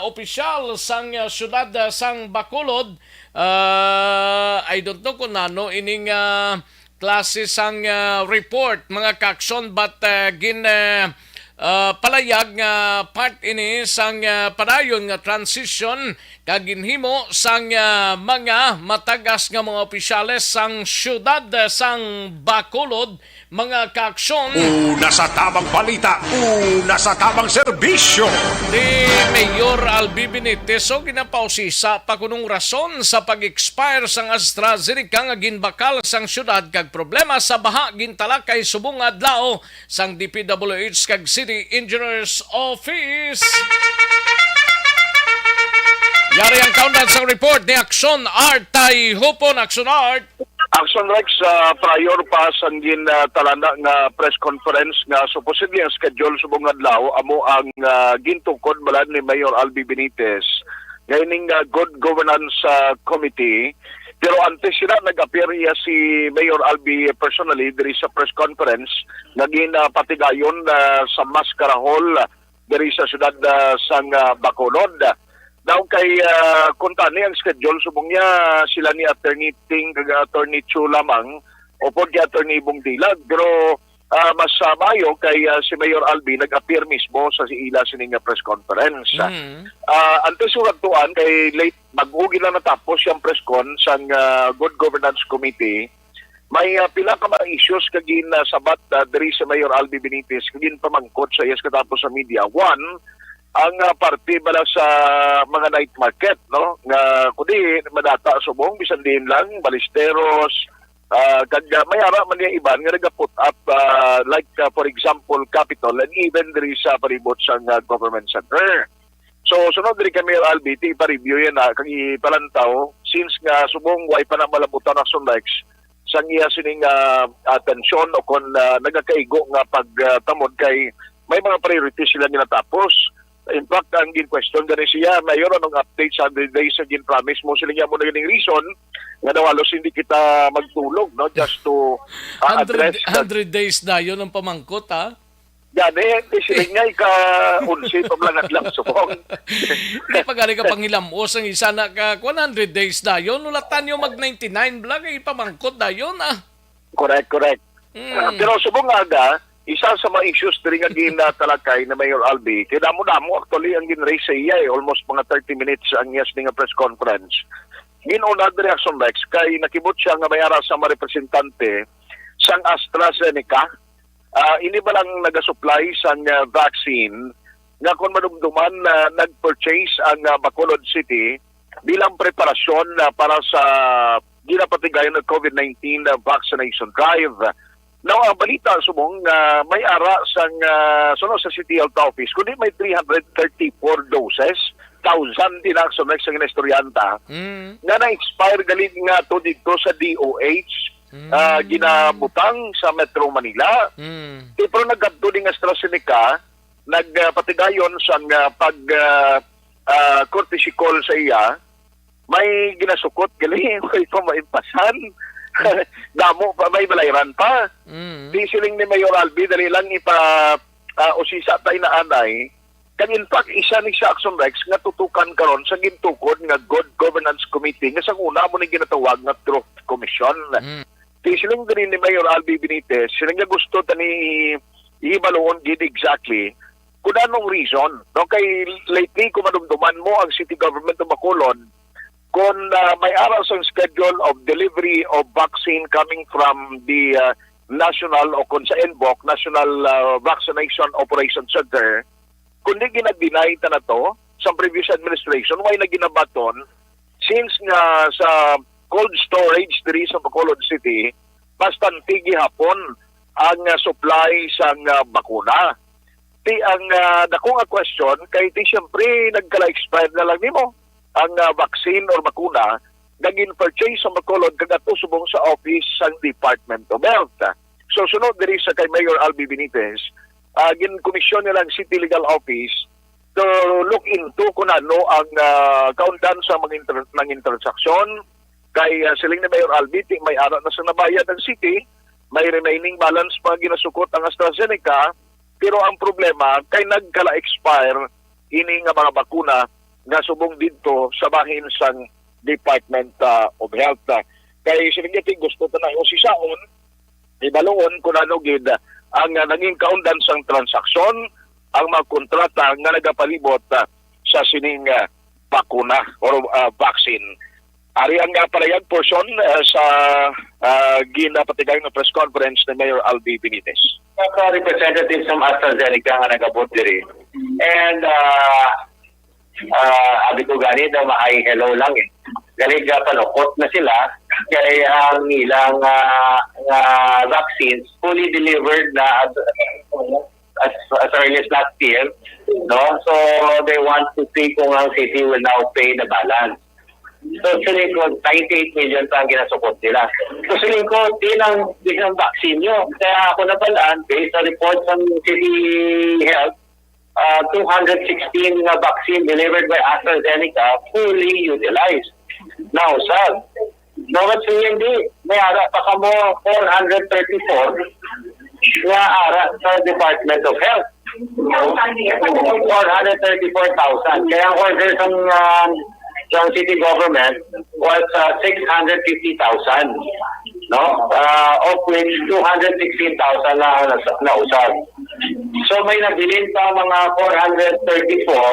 opisyal sang, uh, syudad, uh, sang Bacolod. Uh, I don't know kung ano ining, uh, klase sang, ah, report, mga kaaksyon, but, ah, gin, ah, ah, palayag nga part ini sang, ah, padayon nga transition kag ginhimo sang, ah, mga matag-as nga mga opisyales sang siyudad, ah, sang Bacolod, mga kaaksyon. Una sa tamang balita, una sa tamang serbisyo. Ni Mayor Albi Benitez, so, ginapausisa pa kunong rason sa pag-expire sang AstraZeneca nga ginbakal sang siyudad kag problema sa baha gintalakay subong nga adlaw sang D P W H kag City Engineers Office. Yari ang kaundan sang report ni Aksyon Art Tayhupon. Aksyon Art. Aksyon Rex, ah, prior pa sang gin, ah, talana nga press conference nga supposedly ang schedule subong adlaw, amo ang, ah, gintukod bala ni Mayor Albi Benitez nga ining, ah, Good Governance, ah, Committee. Pero antes sila, nag-appear iya si Mayor Albi personally diri sa press conference nga gin, ah, patigayon, ah, sa Mascara Hall, ah, diri sa siyudad, ah, sang, ah, Bacolod. Daw kay, ah, kung tani ang schedule, subong niya sila ni Attorney Ting kag Attorney Chu lamang, upod kay Attorney Bong Dilag. Pero, ah, mas, ah, maayo kay, ah, si Mayor Albi nag-appear mismo sa ila sini nga press conference. Mm. Ah, antes ko kadtuan kay late, bag-o gid lang natapos yung press con sang, ah, Good Governance Committee. May, ah, pila ka mga issues kag gin, ah, sabat, ah, diri sa Mayor Albi Benitez kag ginpamangkot sa iya sa katapos sa media. One, ang, ah, parte bala sa mga night market, no? Nga kundi madata subong bisan diin lang, Ballesteros, ah, kag, ah, may ara man niya iban nga naga-put up, ah, like, ah, for example, Capitol and even diri sa palibot sang, ah, Government Center. So, sunod diri kay Mayor Albi, ti ipa-review yan na, kag ipalantaw, since nga subong way pa na malabutan ang Sunlex, sang iya sining, ah, atensyon o kon, ah, nagakaigo nga pagtamod kay may mga priorities sila ginatapos. In fact, ang gin-question gani siya, "Mayor, anong update sa hundred days sa gin-promise mo?" Sila niya mo na ganing reason nga daw halos hindi kita magtulog, no, just to, ah, Hundred, address the hundred days dayon ang pamangkot, ha? Gani, di sila niya ika-unsi pa lang adlaw subong. Hindi pa gani ka panghilam-os ang isa na ka one hundred days dayon. Wala tanyo mag ninety-nine bala kay ipamangkot dayon, ah. Correct, correct. Mm. Ah, pero subong nga aga, isa sa mga issues diri nga ginatalakay na Mayor Albi, kay damo-damo actually ang gin-raise sa iya, eh. Almost mga thirty minutes ang iya sini nga press conference. Gin-una diri, Action Rex, kay nakibot siya nga may ara sa mga representante sang AstraZeneca. Ah, ini ba lang nagasupply sang, ah, vaccine nga kon madumduman na nag-purchase ang, ah, Bacolod City bilang preparasyon, ah, para sa ginapatigayon nga COVID nineteen, ah, vaccination drive. Now, ang balita subong nga may ara sang, ah, suno sa City Health Office, kundi may three hundred thirty-four doses, thousand din ang sunog sa ginaistoryahan ta, Mm. nga na-expire gali nga to dito sa D O H, Mm. ah, ginabutang sa Metro Manila. Mm. Ti, pero nagkadto din AstraZeneca, nagpatigayon sang, ah, pag, ah, ah, courtesy call sa iya, may ginasukot gali, may pa maimpasan. Damo pa, may balayran pa. Mm. Di siling ni Mayor Albi, dali lang ipa, ah, usisa ta inaanay. Kag in fact, isa ni sa Action Rex nga tutukan karon sa gintukod nga Good Governance Committee nga sang una mo ni ginatawag nga Truth Commission. Mm. Ti siling diri ni Mayor Albi Benitez, siling nga gusto tani ihibaluon gid exactly kung anong reason, no? Kay lately, kung madumduman mo ang City Government of Bacolod, kung, ah, may ara sang schedule of delivery of vaccine coming from the, ah, national o kung sa N B O C, National, ah, Vaccination Operation Center, kundi gina-deny ta na to sa previous administration, why na ginabaton? Since nga sa cold storage diri sa Bacolod City, bastante gihapon ang, ah, supply sang, ah, bakuna. Ti ang, ah, dako nga question kay ti siyempre nagkala-expire na lang nimo ang, ah, vaccine or bakuna nga gin-purchase sa Bacolod kag ato subong sa office sang Department of Health. So, sunod diri sa kay Mayor Albi Benitez, ah, ginkomisyon nila ang City Legal Office to look into kung ano ang, ah, kaundan sa mga inter-, nangin transaksyon. Kay, ah, siling ni Mayor Albi, ti may ara na sa nabayad ang city, may remaining balance pa ginasukot ang AstraZeneca, pero ang problema kay nagkala-expire ini nga mga bakuna nga subong didto sa bahin sang Department, ah, of Health. Kay siling niya, ti gusto ta na usisaon, ibaluon kung ano gid ang, ah, nangin kaundan sang transaksyon, ang mga kontrata nga nagapalibot, ah, sa sining, ah, bakuna or, ah, vaccine. Ari ang, ah, palayag portion, ah, sa, ah, ginapatigayon nga press conference ni Mayor Albi Benitez. Mga representatives ng AstraZeneca nga nagabot diri. And, ah, ah, abi ko gani daw ma-hi hello lang eh. Gani ga panukot na sila kay ang ilang, ah, nga vaccines fully delivered na as, as, as early as last year, no? So they want to see kung ang city will now pay the balance. So siling ko, ninety-eight million pa ang ginasukot nila. So siling ko, di lang, di lang vaccine nyo. Kaya ako nabalaan, based on reports ng City Health, uh, two hundred sixteen nga vaccine delivered by AstraZeneca fully utilized. Now, sir, no, but C N D, may ara pa kamo four hundred thirty-four nga ara sa Department of Health. Four hundred thirty-four thousand. Kaya ang order sa, um, sa city government was, uh, six hundred fifty thousand, no? Uh, of which two hundred sixteen thousand na, na, nausab. So may nabilin pa mga four hundred thirty-four,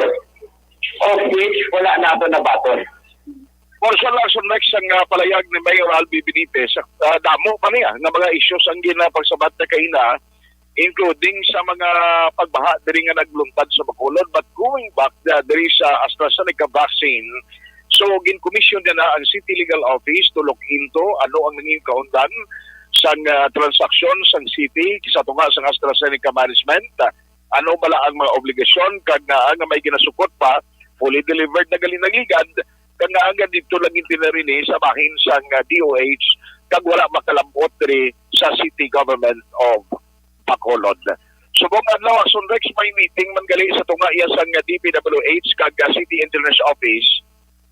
of which wala na ito nabaton. For sure, Larson Rex, ang, ah, palayag ni Mayor Albi Benitez, ah, damo pa niya nga mga issues ang ginapagsabat na kaina, including sa mga pagbaha diri nga nagluntad sa Bacolod. But going back, ah, diri sa AstraZeneca vaccine, so ginkomisyon niya na ang City Legal Office to look into ano ang nangin kaundan sang, ah, transaksyon sang city sa tunga sang AstraZeneca management. Ano bala ang mga obligasyon kag naa nga may ginasukot pa, fully delivered na gali nagligad, kag naa nga didto lang gintinari ni sa bahin sang, ah, D O H kag wala makalab-ot diri sa City Government of Bacolod. Subong adlaw, Action Rex, may meeting man gali sa tunga iya sang, ah, D P W H kag, ah, City Engineers Office.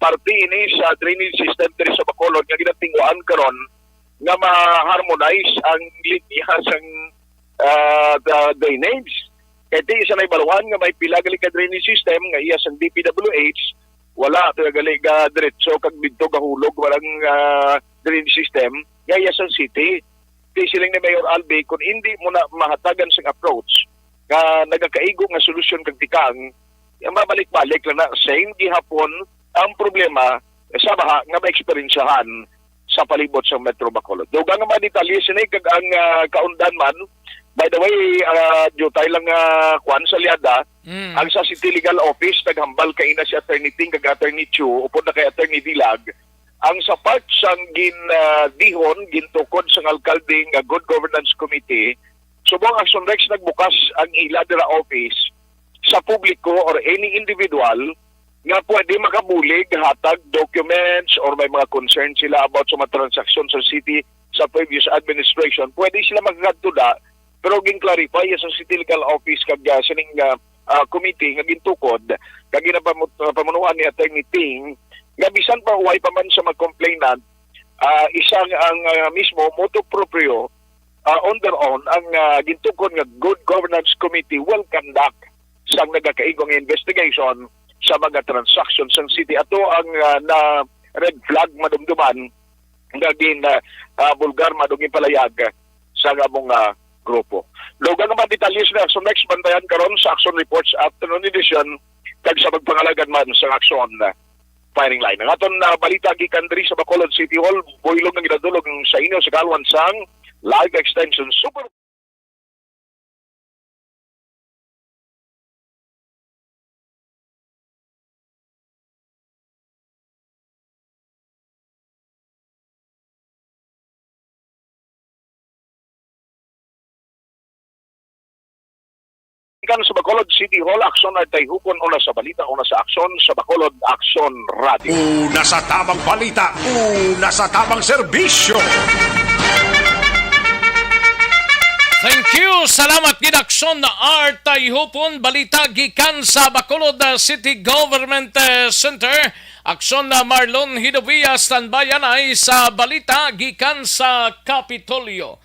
Parte ini sa drainage system diri sa Bacolod nga ginatingwaan karon nga ma-harmonize ang linya sang, ah, the drainage. Kay ti isa na ibaluhan nga may pila gali ka drainage system nga iya sang D P W H, wala to gali ga diretso kag didto gahulog walang, ah, drainage system nga iya sang city. Kay siling ni Mayor Albi, kung hindi mo na mahatagan sing approach nga nagakaigo nga solusyon kag tikang, mabalik-balik lang na same gihapon ang problema sa baha nga maeksperiensyahan sa palibot sa Metro Bacolod. Dugang nga mga detalye sini kag ang, ah, kaundan man. By the way, ah, dutay lang, ah, kwan sa Liada, Mm. ang sa City Legal Office, naghambal kaina si Attorney Ting kag Attorney Chu, upod na kay Attorney Dilag, ang sa part sang gin, ah, dihon, gintukod sang alkalde nga Good Governance Committee, subong Action Rex nagbukas ang ila dira office sa publiko or any individual nga pwede makabulig, hatag documents or may mga concern sila about sa mga transaksyon sa city sa previous administration, pwede sila makakadto da. Pero gin-clarify sa City Legal Office kag, ah, sining, ah, ah, committee nga gintukod kag ginapamu-, pamunuan ni Attorney Ting nga bisan pa huway pa man sa mga complainant, ah, isa nga ang, ah, mismo motu proprio, ah, on their own ang, ah, gintukod nga Good Governance Committee will conduct sang nagakaigo nga investigation sa mga transaction sang city. Ato ang, ah, na red flag madumduman nga gin, ah, ah, bulgar man o ginpalayag sa among, ah, grupo. Dugang nga mga detalye sa Action Next, bantayan karon sa Action Reports Afternoon Edition kag sa pagpangalagan man sa Action, ah, Firing Line. Ang aton, ah, balita gikan diri sa Bacolod City Hall, buylog nga ginadulog sa inyo sa kalwan sang Live Extension Super Gikan sa Bacolod City Hall, Aksyon Artay Hukon, una sa balita, una sa aksyon, sa Bacolod Aksyon Radio. Una sa tamang balita, una sa tamang serbisyo. Thank you. Salamat gid, Aksyon na Art Tayhupon. Balita gikan sa Bacolod, uh, City Government, uh, Center. Aksyon na Marlon Hidovia, standby anay sa balita gikan sa Kapitolyo.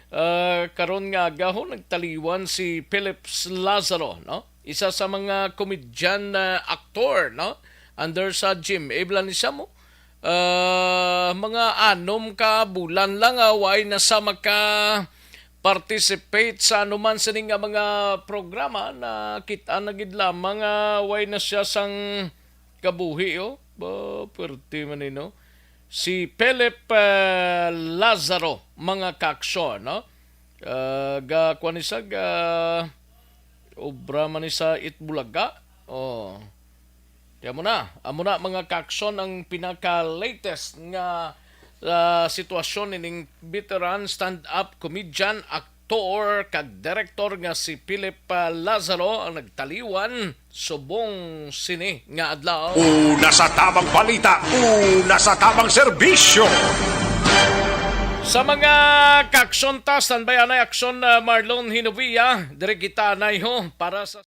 Uh, karon nga agahon, nagtaliwan si Philip Lazaro, no? Isa sa mga komedyan, uh, aktor, no? Under sa Jim Ebla ni Samo. Ah, mga anom ka bulan lang, ah, way na sa maka-participate sa anuman sini nga mga programa, nakit-an na gid lamang, ah, way na siya sang kabuhi, oh. Ba, pwerte man ni, no? Si Philip, ah, Lazaro, mga kaaksyon, no? Ah, ga, kuwan ni siya, ga, obra man ni sa Itbulaga. Oh. Kaya mo na, amo na, mga kaaksyon, ang pinaka-latest nga, ah, sitwasyon ining veteran stand-up comedian, aktor, kag direktor nga si Philip, ah, Lazaro ang nagtaliwan subong sini nga adlaw. Una sa tabang balita, una sa tabang serbisyo. Sa mga kaaksyon ta, standby anay, Aksyon, ah, Marlon Hinovia, diri kita anay ho para sa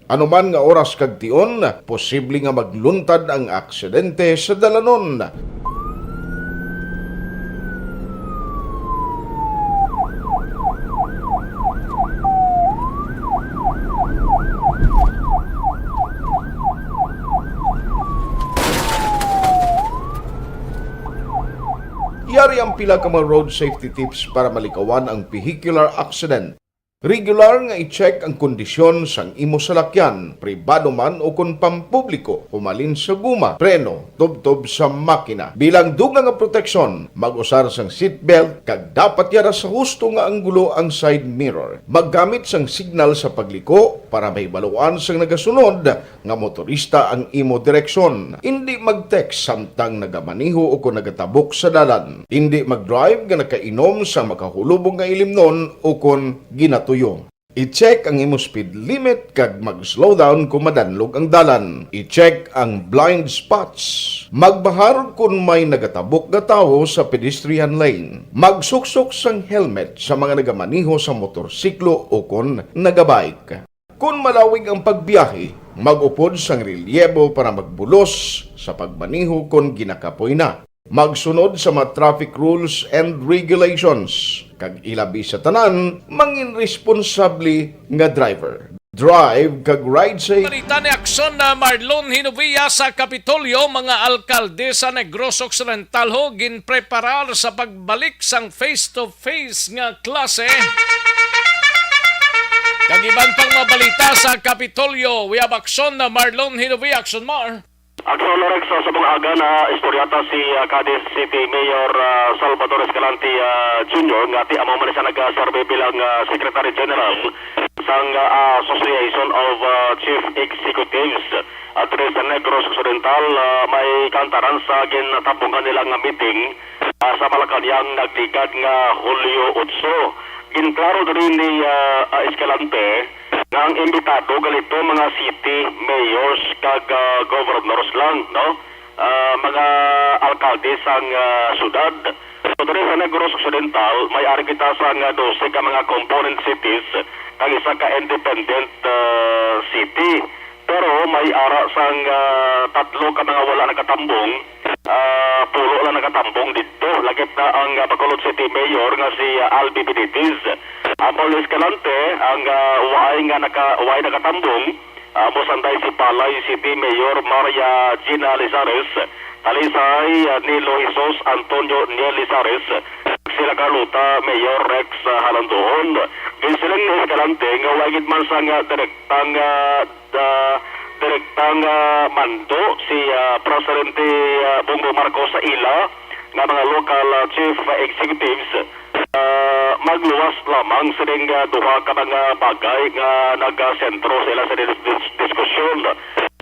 Ano man nga oras kag tion, posible nga magluntad ang aksidente sa dalanon. Yari ang pila ka mga road safety tips para malikawan ang vehicular accident. Regular nga i-check ang kondisyon sang imo salakyan, pribado man o kon pampubliko, humalin sa guma, preno, tubtob sa makina. Bilang dugang nga proteksyon, mag-usar sang seatbelt kag dapat yara sa husto nga anggulo ang side mirror. Maggamit sang signal sa pagliko para mahibaluan sang nagasunod nga motorista ang imo direksyon. Indi mag-text samtang nagamaneho o kon nagatabok sa dalan. Indi mag-drive nga nakainom sa makahulubong nga ilimnon o kon ginatuyo. I-check ang imo speed limit kag mag-slow down kon madanlog ang dalan. I-check ang blind spots. Magbahar kon may nagatabok nga tawo sa pedestrian lane. Magsuksok sang helmet sa mga nagamaneho sa motorsiklo o kon nagabike. Kon malawig ang pagbiyahe, mag-upod sang relyebo para magbulos sa pagmaneho kon ginakapoy na. Magsunod sa mga traffic rules and regulations, kag ilabi sa tanan, mangin responsable nga driver. Drive kag ride safe. Balita ni Aksyon na Marlon Hinovia sa Kapitolyo, mga alkalde sa Negros Occidental ho ginpreparar sa pagbalik sang face-to-face nga klase. Kag iban pang mga balita sa Kapitolyo, we have Aksyon na Marlon Hinovia. Aksyon, Mar. Aksyon, Lorex, sa subong aga na istoryata si, ah, Cadiz City Mayor, ah, Salvador Escalante, ah, Junior, nga ti amo man siya nag-serve bilang, ah, Secretary General sang, ah, Association of, ah, Chief Executives, ah, diri sa Negros Occidental, ah, may kaantaran sa ginatambungan nila nga meeting, ah, sa Malacañang nagligad nga Hulyo otso. Ginklaro diri ni, ah, ah, Escalante nga ang imbitado gali to mga city mayors kag, ah, governors lang, no? Ah, mga alkalde sang, ah, syudad. So, diri sa Negros Occidental, may ari kita sang, ah, dose ka mga component cities kag isa ka independent, ah, city. Pero may ara sang, ah, tatlo ka mga wala nakatambong, ah, pulo lang nakatambong didto. Lakip na ang, ah, Bacolod City Mayor nga si, ah, Albi Benitez. Ambal ni Escalante, ang, ah, way nga naka-, way nakatambong, ah, amo sanday si Balay City Mayor Maria Gina Lizares, Talisay, ah, Nilo Jesus Antonio Niel Lizares, sila Carlota Mayor Rex, ah, Halandoon. Ginsiling ni Escalante nga way gid man sang, ah, direktang, ah, ah, direktang, ah, mando si, ah, Presidente, ah, Bongbong Marcos sa ila nga mga local, ah, chief, ah, executives, ah, magluwas lamang sining, ah, duha ka mga bagay nga nagasentro sa ila sa dis-, dis-, diskusyon.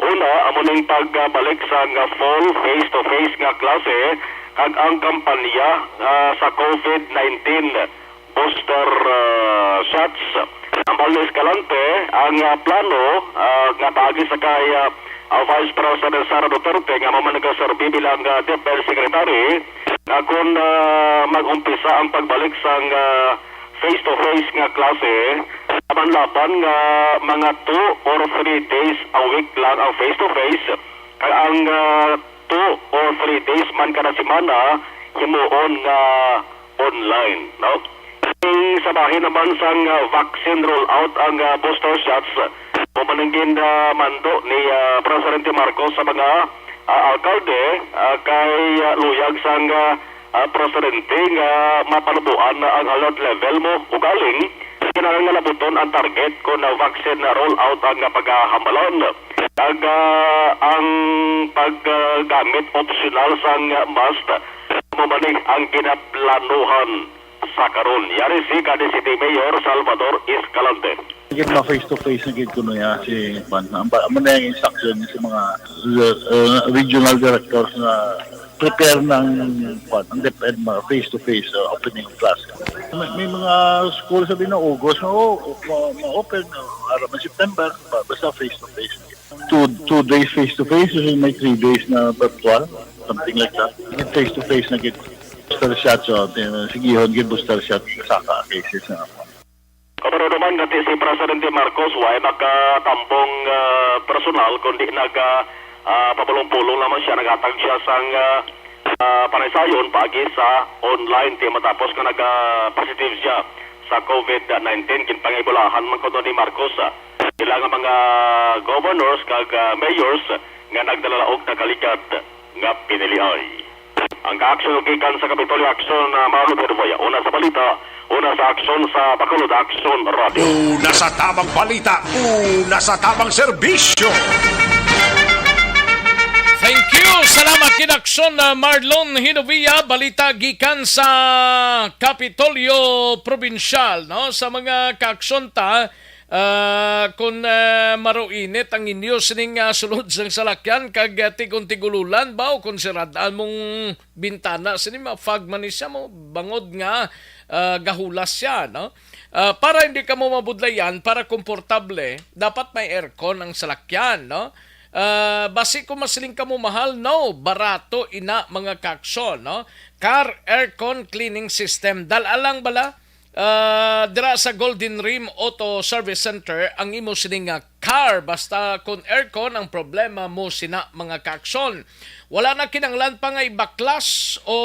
Una, amo ning pagbalik sa nga full face-to-face nga klase kag ang kampanya, ah, sa COVID nineteen booster, ah, shots. Ambal ni Escalante, ang, ah, plano, ah, nga paagi sa kay, ah, ah, Vice President Sara Duterte nga mao man nagaserbi bilang, ah, Defense Secretary, nga kun, ah, mag-umpisa ang pagbalik sang, ah, face-to-face nga klase, laban-laban nga mga two or three days a week lang ang face-to-face, kag ang, ah, two or three days man kada semana himuon nga online, no? Ing sa bahin naman sang, ah, vaccine rollout ang, ah, booster shots, amo man ang gin, ah, mando ni, ah, Presidente Marcos sa mga, ah, alkalde, ah, kay, ah, luyag sang, ah, ah, presidente nga mapanuboan na ang alert level mo. Ugaling, kinahanglan nga labuton ang target kon ang vaccine na roll out ang pagkahambalan. Kag, ah, ang paggamit optional sang mask, amo man ni ang ginaplanuhan sa karon. Yari si Cadiz City Mayor Salvador Escalante. Gid ma face to face na gid kuno ya si Juan. Ang ba, amo na yung instruction sa mga, uh, regional directors na prepare ng, Juan, ang DepEd, mga face to face, uh, opening of class. May, may mga school sabi na August, oo, ma-, ma-open, uh, araw ng September, ba-, basta face to face. Two, two days face to face, may three days na virtual, something like that. Yung face to face na gid. Booster shot, so, tin-, sigihon gid booster shot sa ka cases na. Kabalo naman nga si Presidente Marcos way makatambong, ah, personal, kundi naga, ah, pabulong-pulong lamang siya, naghatag siya sang, ah, ah, panaysayon paagi sa online, ti matapos nga naga-positive siya sa COVID nineteen. Ginpangibulahan man kuno ni Marcos, ah, sila nga mga governors kag, ah, mayors nga nagdalalaog nakaligad nga piniliay. Ang kaaksyon gikan sa Kapitolyo Aksyon, ah, mga Lubero Boya. Una sa balita, una sa aksyon sa Bacolod Aksyon Radio. Una sa tamang balita, una sa tamang serbisyo. Thank you. Salamat gid, Aksyon, ah, Marlon Hinovia. Balita gikan sa Kapitolyo Probinsyal, no? Sa mga kaaksyon ta, ah, kung, ah, maruinit ang inyo sining, ah, sulod sang salakyan kag, ah, tigon-tigululan ba o kung sirad-an mong bintana sini, ma-fog man ni siya mo, bangod nga, ah, gahulas siya, no? Ah, para hindi kamo mabudlayan, para komportable, dapat may aircon ang salakyan, no? Ah, basi kung masiling kamo mahal, no, barato ina, mga kaaksyon, no? Car aircon cleaning system. Dala lang bala, ah, dira sa Golden Rim Auto Service Center ang imo sini nga car. Basta kon aircon ang problema mo sina, mga kaaksyon. Wala na kinahanglan pa nga ibaklas o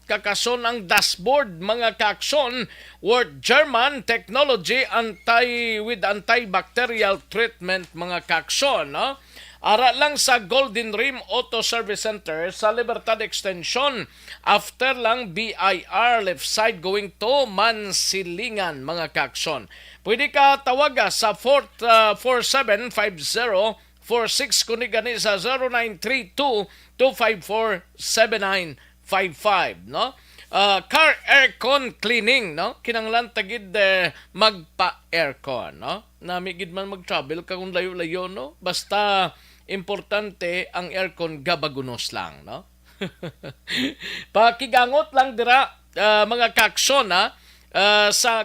kakason ang dashboard, mga kaaksyon. Worth German technology, anti, with antibacterial treatment, mga kaaksyon, no? Ara lang sa Golden Rim Auto Service Center sa Libertad Extension. After lang B I R left side going to Mansilingan, mga kaaksyon. Pwede ka tawaga sa four, ah, four seven five zero four six, kundi gani sa zero nine three two, two five four, seven nine five five, no? ah, car aircon cleaning, no? Kinahanglan ta gid, eh, magpa-aircon, no? Nami gid man mag-travel ka kung layo-layo, no? Basta importante ang aircon gabagunos lang, no? Pakigangot lang dira, ah, mga kaaksyon, ha? Ah, sa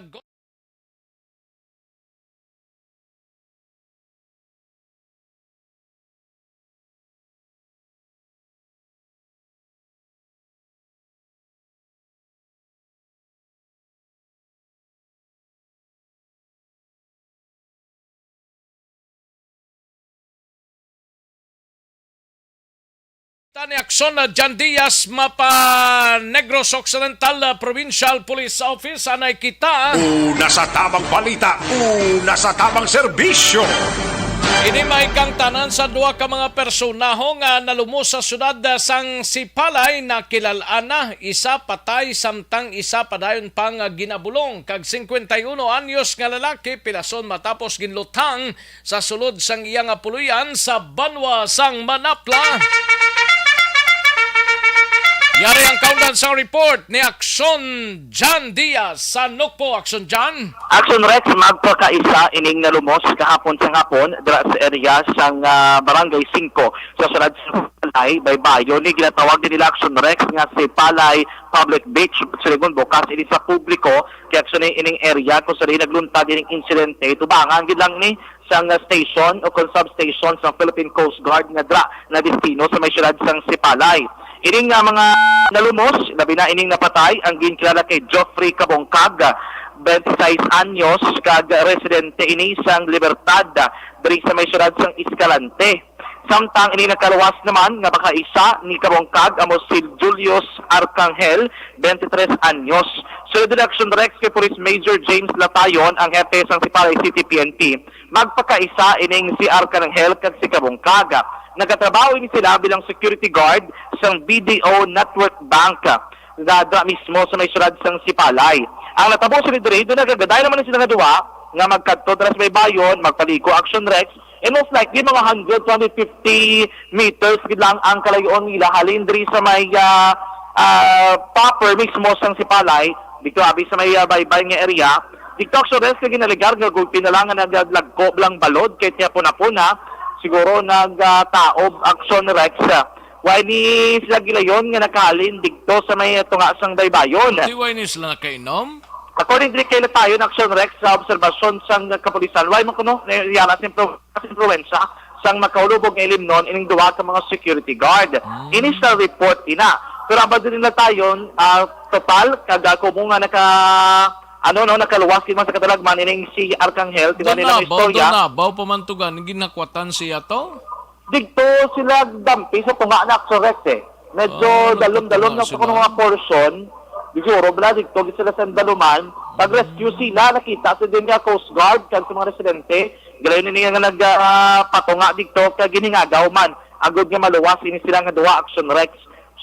Ta ni Aksyon na John Diaz, mapa Negros Occidental, ah, Provincial Police Office, anay kita. Una sa tabang balita, una sa tabang serbisyo. Ini may kangtanan sa duha ka mga personaho nga nalumos sa siyudad, ah, sang Sipalay, nakilal-an na, isa patay samtang isa padayon pa nga ginabulong, kag singkwenta y uno anyos nga lalaki pilason matapos ginluthang sa sulod sang iya nga puloy-an sa banwa sang Manapla. Yari ang kaundan sang report ni Aksyon John Diaz sa Nukpo. Aksyon John. Action Rex, magpakaisa ining nalumos kahapon sang hapon dira sa area sang, ah, Barangay Singko sa siyudad sa Palay, Baybayon. Ni ginatawag din nila Action Rex nga si Palay Public Beach. Silingon bukas ini sa publiko kay aksyon ining area kung sa diin nagluntad ining insidente. Tubangan gid lang ni sang station o kon substation sang Philippine Coast Guard nga dira na destino sa may siyudad sang Sipalay. Ining nga mga nalumos, labi na ining napatay, ang ginkilala kay Geoffrey Kabongkag, twenty-six anyos, kag residente ini sang Libertad, diri sa may siyudad sang Escalante. Samtang ini nakaluwas naman nga makaisa ni Kabongkag amo si Julius Arcangel, twenty-three anyos. Sulod ni Action Rex kay Police Major James Latayon, ang hepe sang Sipalay City P N P. Magpakaisa ining si Arcangel kag si Kabungkag. Nagatrabaho ini sila bilang security guard sang B D O Network Bank nga dira mismo sa may siyudad sang Sipalay. Ang natabo sini diri, daw nagagaday naman sila nga duha nga magkadto dira sa baybayon, magpaligo, Action Rex, and most likely mga hundred to hundred fifty meters gid lang ang kalayo-on nila halin diri sa may, ah, ah, proper mismo sang Sipalay, dito abi sa may, ah, baybay nga area. Dito, Action Rex, nga ginalegar nga gulpi na lang nga naglagko lang balod kay tiyapon-apon na siguro nagtaob, Action Rex. Wa ni sila gilayon nga nakahalin dito sa may tunga sang baybayon. Di, wa ni sila nakainom? According diri kay Latayon, Action Rex, sa obserbasyon sang kapulisan, wa man kuno niyara sa impro-, sa impluwensya sang makaulubog nga ilimnon ining duha ka mga security guard. Mm. Initial report ina. Pero abad din Latayon, ah, total, kag ako mo nga naka, ano, no, nakaluwas gid man sa katalagman ining si Arcangel, tinuod nila nga Danabaw, istorya. Danabaw pa man to gani, ginakwatan siya to? Digto sila dampi sa tunga na, Action Rex, eh. Medyo Ah, dalom-dalom nagpatunga na sa sila. Kuno nga portion. Siguro, bala, digto gid sila sa daluman. Pag-rescue sila, nakita sa din nga Coast Guard kag sa mga residente. Galayon ini nga nag, ah, patunga digto kag ginhingagaw man. Agod nga maluwas ini sila nga duha, Action Rex.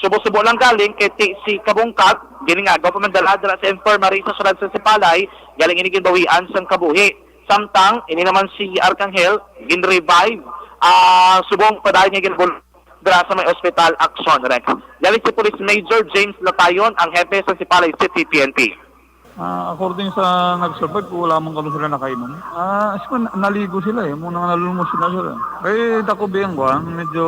Subo-subo lang galing kay ti-, si Kabungkag, ginhingagaw pa man dala dala sa infirmary sa siyudad sa Sipalay, galing ini ginbawian sang kabuhi. Samtang, ini naman si Arcangel, gin-revive, ah, subong padayon nga ginbul-, dira sa may ospital, Action Rex. Galing si Police Major James Latayon, ang hepe sa Sipalay City P N P. Ah, according sa nag-survive, wala man kuno sila nakainom. Ah, siguro na-, naligo sila eh. Muna nga nalulumos sila, sir. Kay takob ang kuan, medyo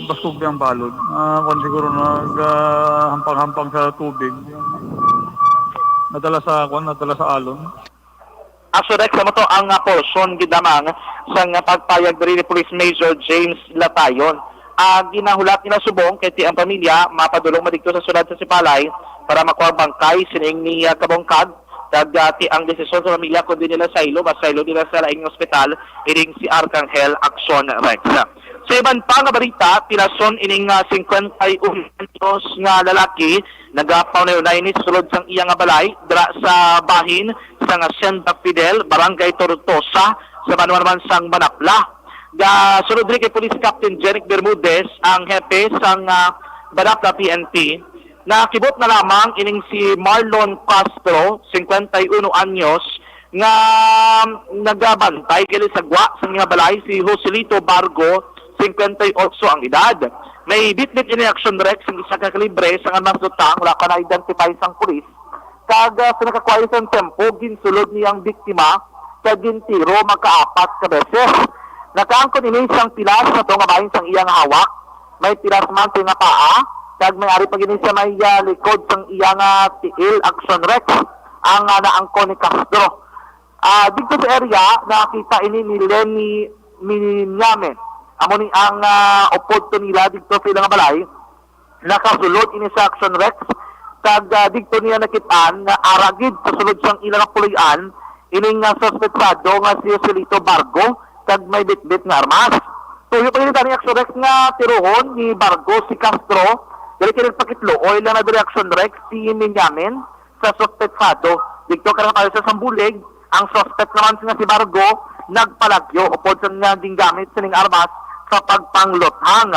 baskog ang balod. Ah, kuan siguro nag, ah, hampang-hampang sa tubig. Nadala sa kuan, nadala sa alon. Action Rex, amo to ang, ah, portion gid lamang sang, ah, pagpayag diri ni Police Major James Latayon. Ah, ginahulat nila subong kay ti ang pamilya mapadulong man didto sa siyudad sa Sipalay para makuha ang bangkay sining ni, ah, Kabungkag. Kag, ah, ti ang desisyon sa pamilya kung di nila saylo, masaylo nila sa laing ospital ining si Arcangel, Action Rex. Sa iban pa nga balita, pilason ining, ah, singkwenta y uno anyos nga lalaki nagapaunay-unay ni sulod sang iya nga balay dira sa bahin sang Hacienda Fidel, Barangay Tortosa, sa banwa naman sang Manapla. Gasunod diri kay Police Captain Jeric Bermudez, ang hepe sang, ah, Manapla P N P. Nakibot na lamang ining si Marlon Castro, singkwenta y uno anyos, nga nagabantay gali sa gwa sa mga balay si Joselito Bargo, singkwenta y otso ang edad. May bitbit ini, Action Rex, ang isa ka kalibre sang armas, lutang wala pa na-identify sang pulis. Kag, ah, sa nakakuha sang tempo, ginsulod niya ang biktima kag gintiro makaapat ka beses. Nakaangkon ini sang pilas sa tunga bahin sang iyang hawak. May pilas man sa iyang paa, kag may ari pa gid ni sa may, ah, likod sang iyang, ah, tiil, Action Rex, ang, ah, naangkon ni Castro. Ah, didto sa area, nakita ini ni Lenny Minyamin. Amo ni ang, ah, upod to nila didto sa ilang balay. Nakasulod ini sa Action Rex, kag, ah, didto niya nakit-an nga ara gid sa sulod sang ilang puloy-an ining, ah, suspetsado nga si Joselito Bargo, kag may bitbit nga armas. Tuyo pa gid ni Action Rex nga tirohon ni Bargo si Castro. Diri kay nagpakitluoy lang na diri, Action Rex, si Minyamin sa suspetsado. Didto ka nang sa sambulig, ang suspect naman nga si Bargo nagpalagyo upod sa nga gingamit sining armas sa pagpangluthang.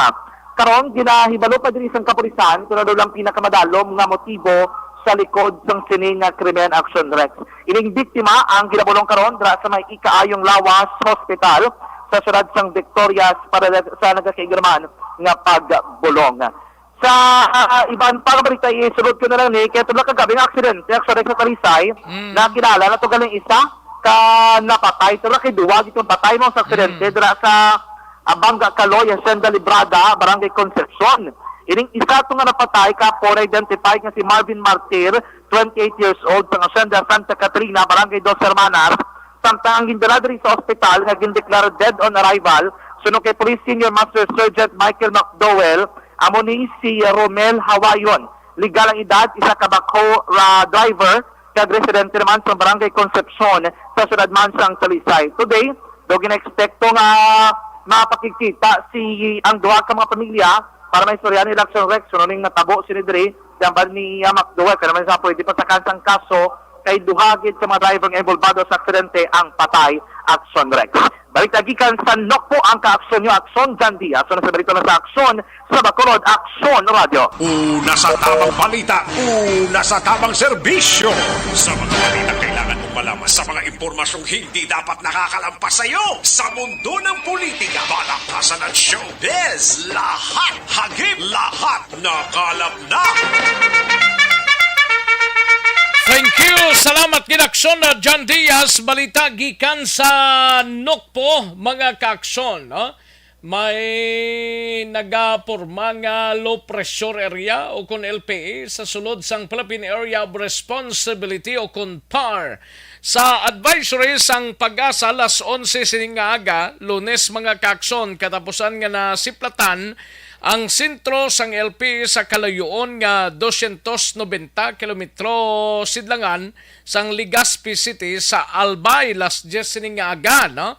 Karon, ginahibalo pa diri sang kapulisan kung ano daw lang pinakamadalom nga motibo sa likod sang sini nga krimen, Action Rex. Ining biktima ang ginabulong karon dira sa may Ikaayong Lawas Hospital sa siyudad sang Victorias para sa nagakaigo naman nga pagbulong. Sa, ah, iban pa nga balita, isulod ko na lang ni, kay tubla ka gab-i nga aksidente, Action Rex, sa Talisay, Mm. nakilala na to galing isa ka napatay, tubla kay duwa gid ang patay mo sa aksidente Mm. dira sa, ah, Bangga Kaloy, Hacienda Librada, Barangay Concepcion. Ining isa to nga napatay ka po na-identify nga si Marvin Martir, twenty-eight years old, sa Hacienda Santa Catrina, Barangay Dos Hermanas, samtang ang gindala diri sa ospital nga gindeklara dead on arrival, suno kay Police Senior Master Sergeant Michael McDowell, amo ni si Romel Hawayon. Legal ang edad, isa ka backhoe ra driver, kag residente naman sa Barangay Concepcion sa siyudad man sang Talisay. Today, daw gina-ekspekto nga mapakigkita si ang duha ka mga pamilya para maistorya nila, Action Rex, suno ning natabo sini diri, jamban ni, ah, McDowell, kaya naman sa pwede patakan sang kaso kay duha gid sa mga driver nga involbado sa aksidente ang patay, Action Rex. Balita gikan sa Nokpo ang kaaksyon nyo, Action John Diaz. Sunod sa balita na sa Aksyon sa Bacolod, Aksyon Radio. Una sa tamang balita, una sa tamang serbisyo. Sa mga balita kailangan mong malaman, sa mga impormasyong hindi dapat nakakalampas sa iyo, sa mundo ng politika, balakasan at showbiz, lahat, hagip, lahat, nakalap na. Thank you. Salamat gid, Aksyon na John Diaz. Balita gikan sa Nokpo, mga kaaksyon, no? May nagaporma nga low pressure area o kon L P A sa sulod sang Philippine Area of Responsibility o kon PAR. Sa advisory sang PAGASA, alas onse sining nga aga, Lunes, mga kaaksyon, katapusan nga nasiplatan ang sentro sang L P A sa kalayoon nga dosyentos nobenta kilometro sidlangan sang Legazpi City sa Albay, alas dyes sining nga aga, no?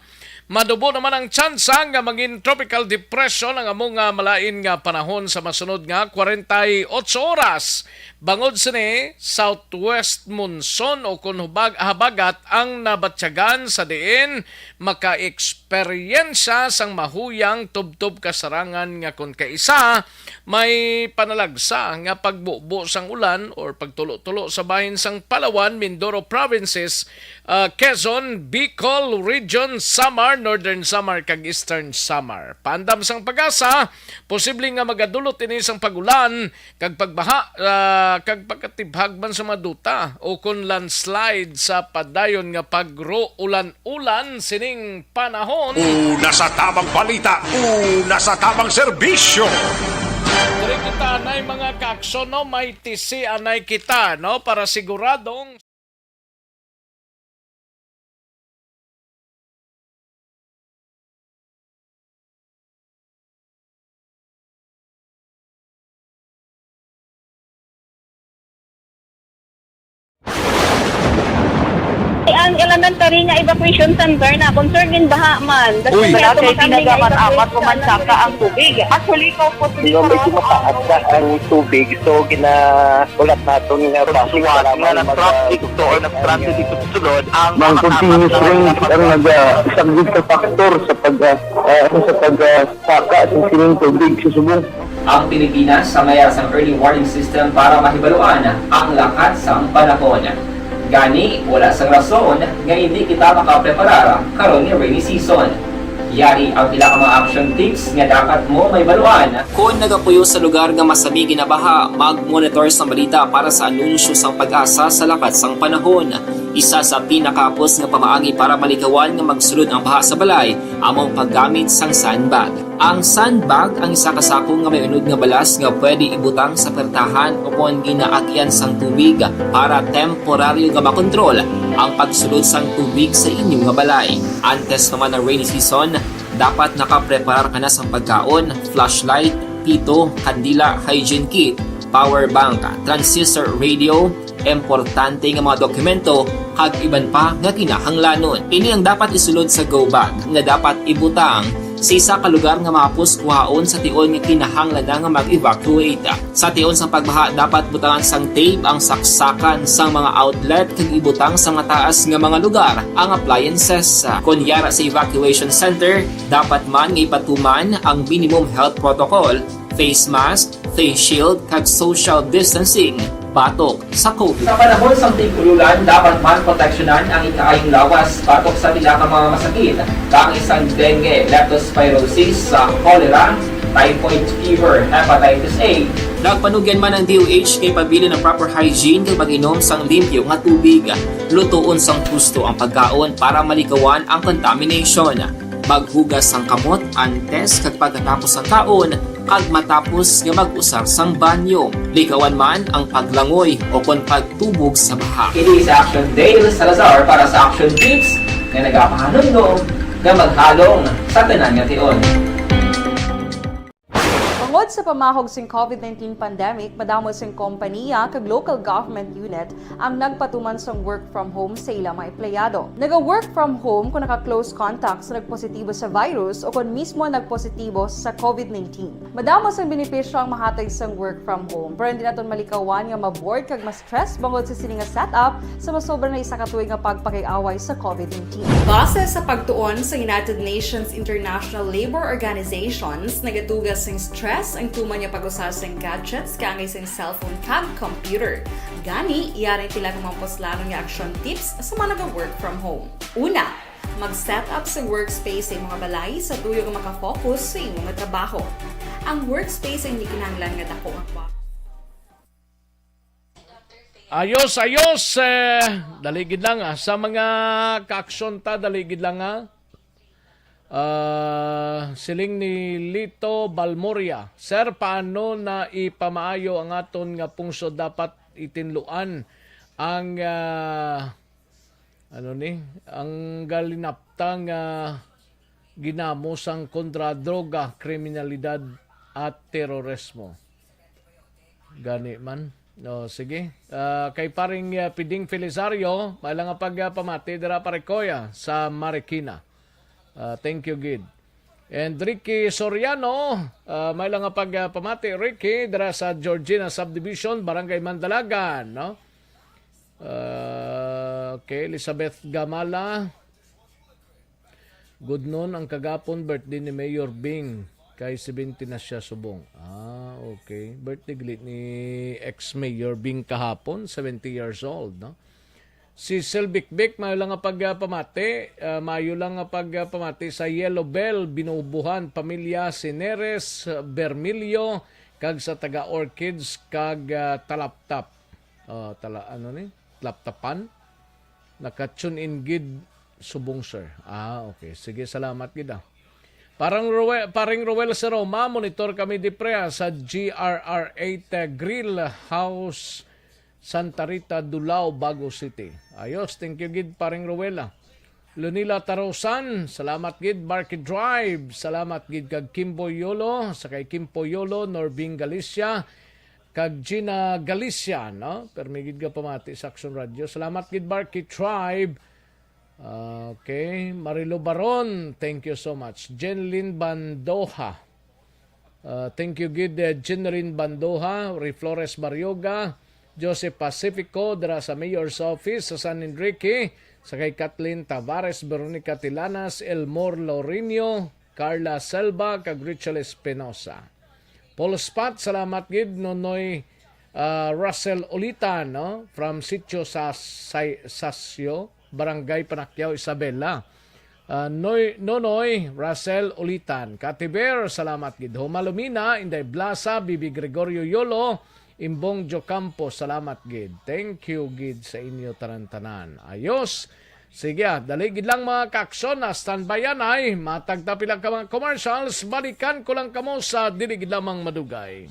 Manubo naman ang tsansa nga mangin tropical depression ang amo nga malain nga panahon sa masunod nga kwarenta y otso oras. Bangod sini, southwest monsoon o kon hubag-, habagat ang nabatyagan sa diin makaeksperyensya sang mahuyang tubtob kasarangan nga kon kaisa may panalagsa nga pagbubo sang ulan or pagtulo-tulo sa bahin sang Palawan, Mindoro Provinces, ah, Quezon, Bicol Region, Samar, Northern Samar, kag Eastern Samar. Paandam sang PAGASA, posible nga magadulot ini sang pag-ulan kag pagbaha, ah, kag pagkatibhag man sa mga duta o kon landslide sa padayon nga pagro-ulan-ulan sining panahon. Una sa tamang balita, una sa tamang serbisyo. Diri kita anay, mga kaaksyon, no? May tisi anay kita, no? Para siguradong Ang elementary nga evacuation center na concern in baha man. Uy. Wala kay tinaga man, amat ko man saka ang tubig. Actually, ko po. Di ba, medyo mataas na ang tubig, so gina-, ulat naton nga basi nga nag-traffic to or nag-transit dito sa sulod ang mga continuous rain ang naga-, isa gid ka factor sa pag, ah, ah, ano, sa pag, ah, saka sa sining tubig sa subong. Ang Pilipinas sa mayar sang early warning system para mahibaluan ang lakat sang panahon. Gani, wala sang rason nga hindi kita makapreparar karon nga rainy season. Yari ang pila ka mga action tips nga dapat mo mahibaluan. Kon nagapuyo sa lugar nga masami ginabaha, mag-monitor sang balita para sa anunsyo sang PAGASA sa lakat sang panahon. Isa sa pinakahapos nga pamaagi para malikawan nga magsulod ang baha sa balay amo ang paggamit sang sandbag. Ang sandbag ang isa ka sako nga may unod nga balas nga pwede ibutang sa pertahan o kon ginaagian sang tubig para temporaryo nga makontrol ang pagsulod sang tubig sa inyo nga balay. Antes pa man ang rainy season, dapat nakapreparar ka na sang pagkaon, flashlight, pito, kandila, hygiene kit, power bank, transistor radio, importante nga mga dokumento, kag iban pa nga kinahanglanon. Ini ang dapat isulod sa go bag nga dapat ibutang sa isa ka lugar nga mahapos kuhaon sa tion nga kinahanglan na nga mag-evacuate. Sa tion sang pagbaha, dapat butangan sang tape ang saksakan sang mga outlet kag ibutang sa mataas nga mga lugar ang appliances. Kon yara sa evacuation center, dapat man nga ipatuman ang minimum health protocol, face mask, face shield, kag social distancing batok sa COVID. Sa panahon sang tig-ululan, dapat man proteksyonan ang ikaayong lawas batok sa pila ka mga masakit, kaangay sang dengue, leptospirosis, sa cholera, typhoid fever, hepatitis A. Nagpanugyan man ang D O H nga ipabilin ang proper hygiene kag mag-inom sang limpyo nga tubig. Lutoon sang husto ang pagkaon para malikawan ang contamination. Maghugas sang kamot antes kag pagkatapos sang kaon kag matapos nga mag-usar sang banyo. Likawan man ang paglangoy o kon pagtubog sa baha. Kini si Action Dale Salazar para sa Action Tips nga nagapahanumdom nga maghalong sa tanan nga tion. Tungod sa pamahog sing COVID nineteen pandemic, madamo sing kompanya kag local government unit ang nagpatuman sang work from home sa ila mga empleyado. Naga-work from home kung naka-close contact sa nagpositibo sa virus o kon mismo nagpositibo sa COVID nineteen. Madamo sang benepisyo ang mahatag sang work from home, pero hindi naton malikawan nga ma-bored kag ma-stress bangod sa sini nga setup sa masobra na isa ka tuig nga pagpakig-away sa COVID nineteen. Base sa pagtuon sa United Nations International Labour Organizations, nagatuga sing stress ang tuman nga pag-usa sing gadgets kaangay sing cellphone kag computer. Gani, yari ang pila ka mga puslanon nga action tips sa mga naga-work from home. Una, mag-set up sa workspace sa imong balay sa tuyo nga makafocus sa imong trabaho. Ang workspace ang hindi kinahanglan nga dako nga kwarto. Ayos, ayos. Eh, dali gid lang, ah. Sa mga ka-action ta, dali gid lang, ah. Ah, siling ni Lito Balmoria, "Sir, paano na ipamaayo ang aton nga pungsod? Dapat itinluan ang, ah, ano ni, ang galinapta nga ginamo sang kontra droga, kriminalidad at terorismo." Gani man. No, sige. Ah, kay paring, ah, Piding Felisario, may lang nga pag, ah, pamati dira, pare Koya, sa Marikina. Ah, thank you gid. And Ricky Soriano, ah, may lang nga pag, ah, pamati, Ricky, dira sa Georgina Subdivision, Barangay Mandalagan, no? Ah, okay, Elizabeth Gamala. Gudnon ang kagapon birthday ni Mayor Bing, kay seventy na siya subong. Ah, okay. Birthday gali ni ex-Mayor Bing kahapon, seventy years old, no? Si Sel Bikbik, maayo lang nga pagpamati, ah, maayo lang nga pagpamati sa Yellow Bell, Binubuhan, pamilya Sineres, Bermilio, kag sa taga Orchids kag, ah, Talaptap. Ah, tala, ano ni? Laptapan? Naka-tune in gid subong, sir. Ah, okay. Sige, salamat gid, ah. Parang Roel, Paring Roel sa Roma, monitor kami di pre, ah, sa G R R eight, ah, Grill House, Santa Rita, Dulao, Bago City. Ayos, thank you gid, Paring Roel, ah. Lunila Tarosan, salamat gid, Barky Drive, salamat gid kag Kimboy Yolo, sa kay Kimpo Yolo, Norbing Galicia, kag Gina Galicia, no? Permi gid nga pamati sa Action Radio. Salamat gid, Barky Tribe. Okay, Marilo Baron, thank you so much. Jenlyn Bandoha, uh, thank you gid, uh, Jenlyn Bandoha, Ray Flores Barioga, Joseph Pacifico, dira sa Mayor's Office sa San Enrique, sa kay Kathleen Tavares, Veronica Tilanas, Elmore Lorinio, Carla Selva, kag Rachel Espinosa. Paul Spot, salamat gid, Nonoy, ah, Russell Ulitan, no? From Sitio sa Say-, Sasyo, Barangay Panakyaw, Isabela. Ah, Noy, Nonoy Russell Ulitan. Katiber, salamat gid. Homa Lumina, Inday Blasa, Bibi Gregorio Yolo, Imbong Jocampo, salamat gid. Thank you gid sa inyo tanan-tanan. Ayos. Sige, ah, dali gid lang, mga kaaksyon, na standby yan ay. Matag ta pila ka mga commercials, balikan ko lang kamo sa dili gid lamang madugay.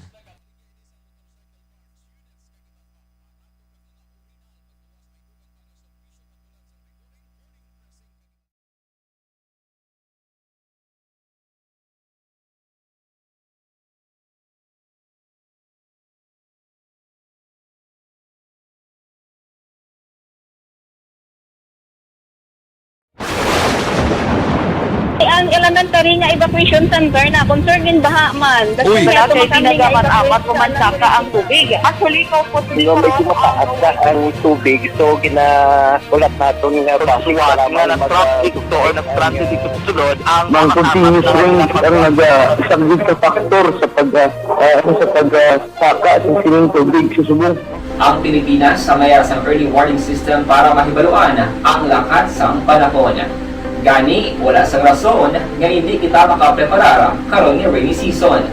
Ang elementary nga evacuation center na concern in baha man. Uy. Wala kay pinagamat-amat ko man saka ang tubig. Actually, ko po. Medyo mataas na ang tubig, so gina-, ulat naton nga basi nga kailangan nag-, traffic to or nag-transit dito sa sulod ang mga continuous rain ang nag-, ah, isang big factor sa pag, ah, ah, ano, sa pag, ah, saka sa sining tubig sa subong. Ang Pilipinas sa mayara sang early warning system para mahibaluan ang lakat sang panahon. Gani, wala sang rason nga hindi kita makapreparar karon nga rainy season.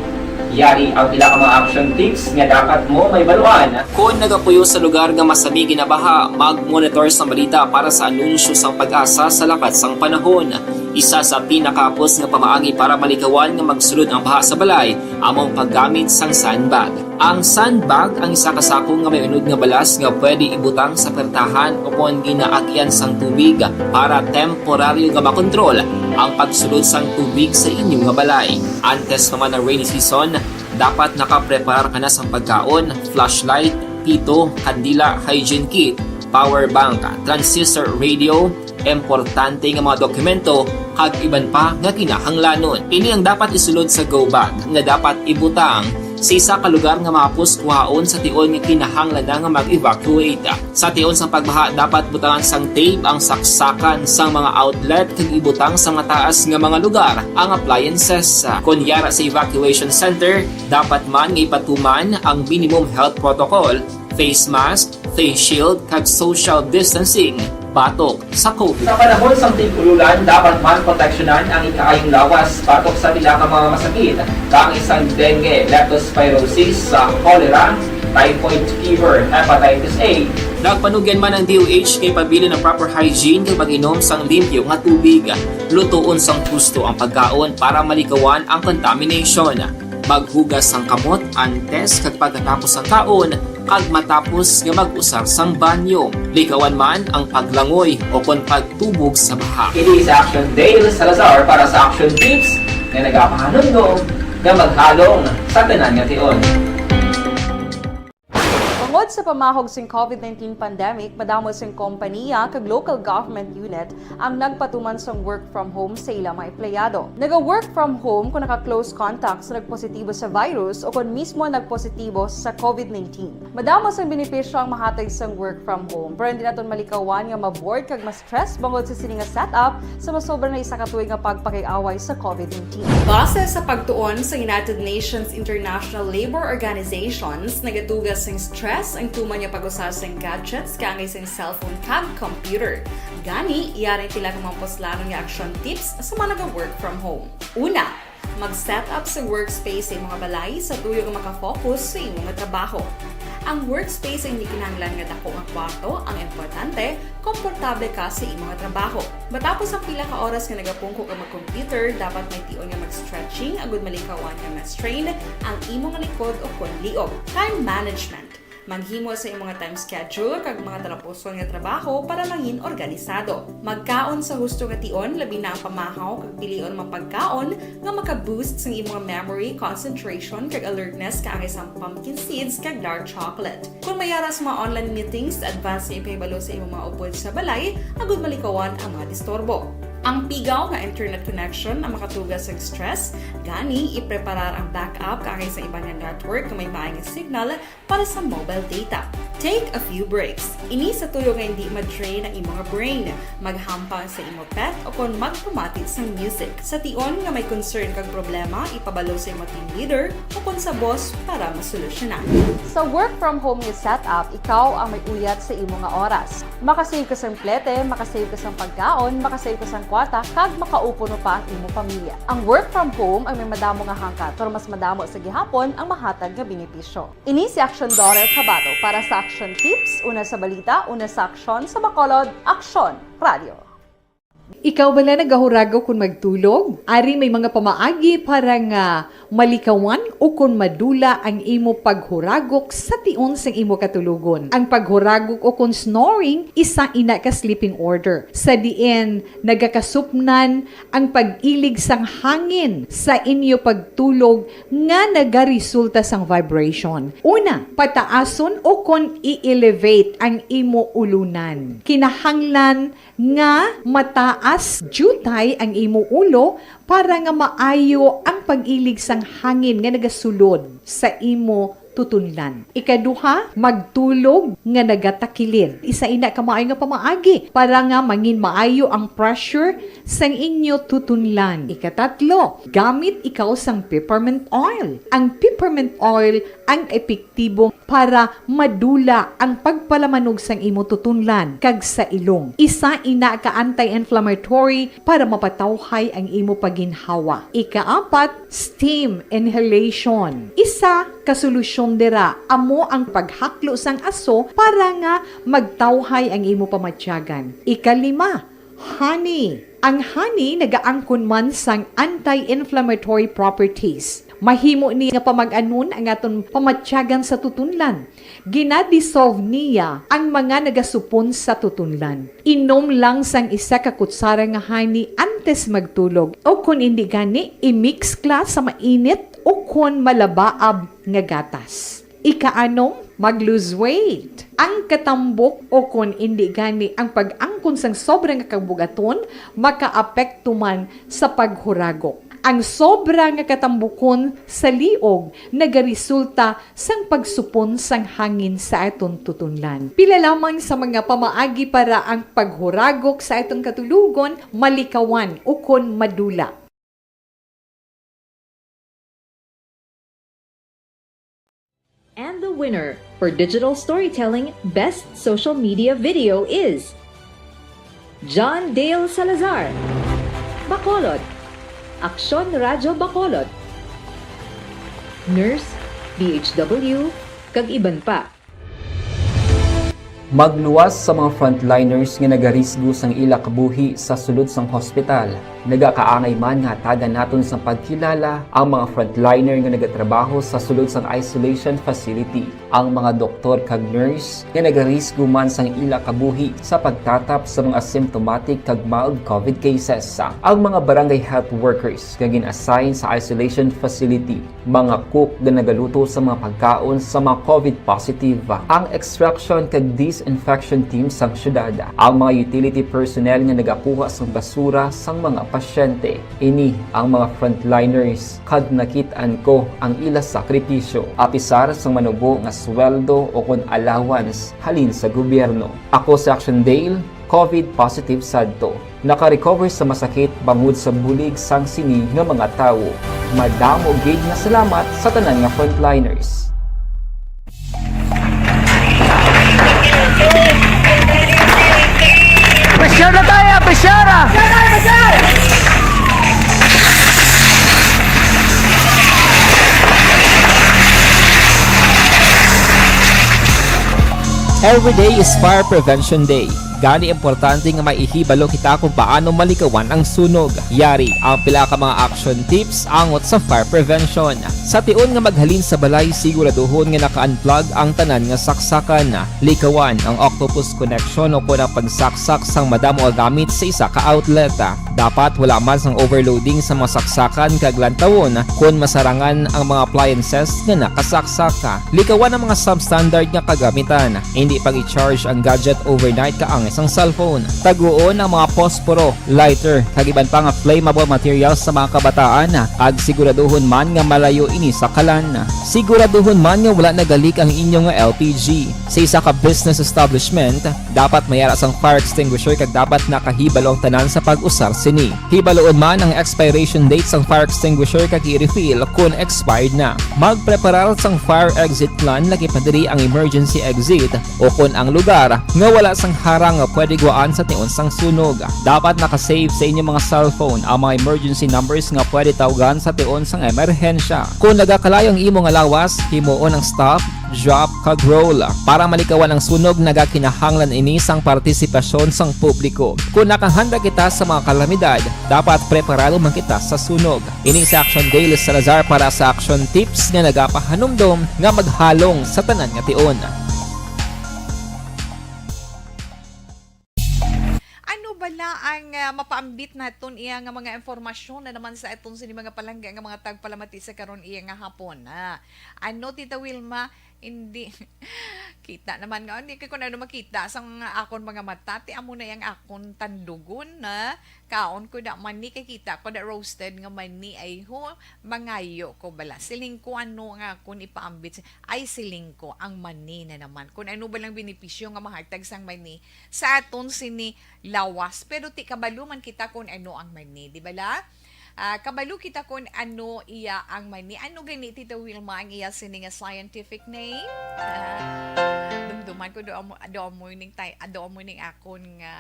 Yari ang pila ka mga action tips nga dapat mo mahibaluan. Kon nagapuyo sa lugar nga masami ginabaha, mag-monitor sang balita para sa anunsyo sang PAGASA sa lakat sang panahon. Isa sa pinakahapos nga pamaagi para malikawan nga magsulod ang baha sa balay amo ang paggamit sang sandbag. Ang sandbag ang isa ka sako nga may unod nga balas nga pwede ibutang sa pertahan o kon ginaagian sang tubig para temporaryo nga makontrol ang pagsulod sang tubig sa inyo nga balay. Antes pa man ang rainy season, dapat nakapreparar ka na sang pagkaon, flashlight, pito, kandila, hygiene kit, power bank, transistor radio, importante nga mga dokumento, kag iban pa nga kinahanglanon. Ini ang dapat isulod sa go bag nga dapat ibutang sa isa ka lugar nga mahapos kuhaon sa tion nga kinahanglan na nga mag-evacuate. Sa tion sang pagbaha, dapat butangan sang tape ang saksakan sang mga outlet kag ibutang sa mataas nga mga lugar ang appliances. Kon yara sa evacuation center, dapat man nga ipatuman ang minimum health protocol, face mask, face shield, kag social distancing batok sa COVID. Sa panahon sang tig-ululan, dapat man proteksyonan ang ikaayong lawas batok sa pila ka mga masakit, kaangay sang dengue, leptospirosis, sa cholera, typhoid fever, hepatitis A. Nagpanugyan man ang D O H nga ipabilin ang proper hygiene kag pag-inom sang limpyo nga tubig. Lutoon sang husto ang pagkaon para malikawan ang contamination. Maghugas sang kamot antes kag pagkatapos sang kaon kag matapos nga mag-usar sang banyo. Likawan man ang paglangoy o kon pagtubog sa baha. Ini sa Action Dale Salazar para sa Action Tips nga nagapahanumdom nga maghalong sa tanan nga tion. Tungod sa pamahog sing COVID nineteen pandemic, madamo sing kompaniya kag local government unit ang nagpatuman sang work from home sa ila mga empleyado. Naga-work from home kung naka-close contact sa nagpositibo sa virus o kon mismo nagpositibo sa COVID nineteen. Madamo sang benepisyo ang mahatag sang work from home, pero hindi naton malikawan nga ma-bored kag ma-stress bangod sa sini nga setup sa masobra na isa ka tuig nga pagpakig-away sa COVID nineteen. Base sa pagtuon sa United Nations International Labour Organizations, nagatuga sing stress ang tuman nga pag-usa sing gadgets kaangay sing cellphone kag computer. Gani, yari ang pila ka mga puslanon nga action tips sa mga naga-work from home. Una, mag-set up sa workspace sa imo nga balay sa tuyo nga makafocus sa imo nga trabaho. Ang workspace ang hindi kinahanglan nga dako nga kwarto, ang importante, komportable ka sa imo nga trabaho. Matapos ang pila ka oras nga nagapungko ka mag-computer, dapat may tion nga mag-stretching agud malikawan nga ma-strain ang imo nga likod o kon liog. Time management. Maghimo sa imo nga time schedule kag mga talapuson nga trabaho para mangin organisado. Magkaon sa husto nga tion, labi na ang pamahaw, kag pilion ang mga pagkaon nga maka-boost sang imo nga memory, concentration, kag alertness kaangay sang pumpkin seeds kag dark chocolate. Kon may yara sa mga online meetings, advance nga ipahibalo sa imo mga upod sa balay agud malikawan ang mga disturbo. Ang pigaw nga internet connection ang makatuga sa stress, gani ipreparar ang backup kaangay sa iban nga network nga may maay nga signal para sa mobile data. Take a few breaks. Ini sa tuyo nga hindi ma-drain ang imo nga brain. Maghampang sa imo pet o kon magpamati sang music. Sa tion nga may concern kag problema, ipabalo sa imo team leader o kon sa boss para masolusyonan. Sa work from home nga setup, ikaw ang may uyat sa imo nga oras. Makasave ka sang plete, makasave ka sang pagkaon, makasave ka sang bata kag makaupod mo pa ang imo pamilya. Ang work from home ang may madamo nga hangkat, pero mas madamo sa gihapon ang mahatag nga benepisyo. Ini si Action Daughter Tabato para sa Action Tips, una sa balita, una sa aksyon, sa Bacolod, Aksyon Radio. Ikaw bala nagahuragok kon magtulog? Ari may mga pamaagi para nga malikawan o kon madula ang imo paghuragok sa tion sang imo katulogon. Ang paghuragok o kon snoring, isa ina ka sleeping order, sa diin nagakasupnan ang pag-ilig sang hangin sa inyo pagtulog nga nagaresulta sang vibration. Una, pataason o kon i-elevate ang imo ulunan. Kinahanglan nga mataas diutay ang imo ulo para nga maayo ang pag-ilig sang hangin nga nagasulod sa imo tutunlan. Ikaduha, magtulog nga nagatakilid. Isa ina ka maayo nga pamaagi para nga mangin maayo ang pressure sang inyo tutunlan. Ikatatlo, gamit ikaw sang peppermint oil. Ang peppermint oil ang epektibo para madula ang pagpalamanog sang imo tutunlan kag sa ilong. Isa ina ka anti-inflammatory para mapatawhay ang imo paginhawa. Ikaapat, steam inhalation. Isa ka solusyon dira amo ang paghaklo sang aso para nga magtawhay ang imo pamatyagan. Ikalima, honey. Ang honey nagaangkon man sang anti-inflammatory properties. Mahimo ni nga pamag-anon ang aton pamatyagan sa tutunlan. Gina-dissolve niya ang mga nagasupon sa tutunlan. Inom lang sang isa ka kutsara nga honey antes magtulog, o kon indi gani, i-mix kla sa mainit o kon malabaab nga gatas. Ikaanom, mag-lose weight. Ang katambok o kon indi gani ang pag-angkon sang sobra nga kabug-aton makaapekto man sa paghuragok. Ang sobra nga katambukon sa liog nagaresulta sang pagsupon sang hangin sa aton tutunlan. Pila lamang sa mga pamaagi para ang paghuragok sa aton katulogon malikawan ukon madula. And the winner for digital storytelling best social media video is John Dale Salazar, Bacolod, Aksyon Radyo Bacolod, Nurse, D H W, kag iban pa. Magluwas sa mga frontliners nga nagarisgo sang ila kabuhi sa sulod sang hospital. Nagakaangay man nga hatagan naton sang pagkilala ang mga frontliner nga nagatrabaho sa sulod sang isolation facility, ang mga doktor kag nurse nga nagarisgo man sang ila kabuhi sa pagtatap sa mga asymptomatic kag mild covid cases, ang mga barangay health workers nga gin-assign sa isolation facility, mga cook nga nagaluto sa mga pagkaon sa mga covid positive, ang extraction kag disinfection team sang syudad, ang mga utility personnel nga nagakuha sang basura sang mga pasyente. Ini ang mga frontliners, kag nakit-an ko ang ila sakripisyo, apisar sang manubo nga sweldo o kon allowance halin sa gobyerno. Ako si Action Dale, covid positive sadto. Naka-recover sa masakit bangod sa bulig sang sini nga mga tawo. Madamo gid nga salamat sa tanan nga frontliners. Pressure na tayo! Pressure! Every day is Fire Prevention Day. Gani, importante nga maihibalo kita kung paano malikawan ang sunog. Yari ang pila ka mga action tips angot sa fire prevention. Sa tion nga maghalin sa balay, siguraduhon nga naka-unplug ang tanan nga saksakan. Likawan ang octopus connection o kon ang pagsaksak sang madamo nga gamit sa isa ka outlet. Dapat wala man sang overloading sa mga saksakan kag lantawon kon masarangan ang mga appliances nga nakasaksak. Likawan ang mga substandard nga kagamitan. Indi pag-i-charge ang gadget overnight kaangay sang cellphone. Taguon ang mga posporo, lighter, kag iban pa nga flammable materials sa mga kabataan, kag siguraduhon man nga malayo ini sa kalan. Siguraduhon man nga wala nagalik ang inyo nga L P G. Sa isa ka business establishment, dapat may ara sang fire extinguisher kag dapat nakahibalo ang tanan sa pag-usar sini. Hibaloon man ang expiration date sang fire extinguisher kag i-refill kon expired na. Magpreparar sang fire exit plan, lakip na diri ang emergency exit o kon ang lugar nga wala sang harang nga pwede gwaan sa tion sang sunog. Dapat naka-save sa inyo mga cellphone ang mga emergency numbers nga pwede tawgan sa tion sang emerhensya. Kung nagakalayo ang imo nga lawas, himuon ang stop, drop, kag roll. Para malikawan ang sunog, nagakinahanglan ini sang partisipasyon sang publiko. Kung nakahanda kita sa mga kalamidad, dapat preparado man kita sa sunog. Ini si Action Dale Salazar para sa Action Tips nga nagapahanumdom nga maghalong sa tanan nga tion. Ano bala ang, ah, mapaambit naton iya nga mga impormasyon na naman sa aton sini mga palangga nga mga tagpalamati sa karon iya nga hapon, ah? Ano, Tita Wilma? Hindi. Kita naman nga, hindi ko na makita sa mga akon mga mata. Ti amo na yang akon tandugon na kaon ko da mani, kay kita ko da roasted nga mani, ay ho, mangayo ko bala. Siling ko ano nga akon ipaambit sa, ay, siling ko, ang mani na naman. Kung ano ba lang benepisyo nga mahatag sang mani sa aton sini lawas. Pero ti kabalo man kita kung ano ang mani, di bala? Ah, kabalo kita kung ano iya ang mani. Ano gani, Tita Wilma, ang iya sini nga scientific name? Ah, dumduman ko, do amo, do amo ning tay-, do amo ning akon nga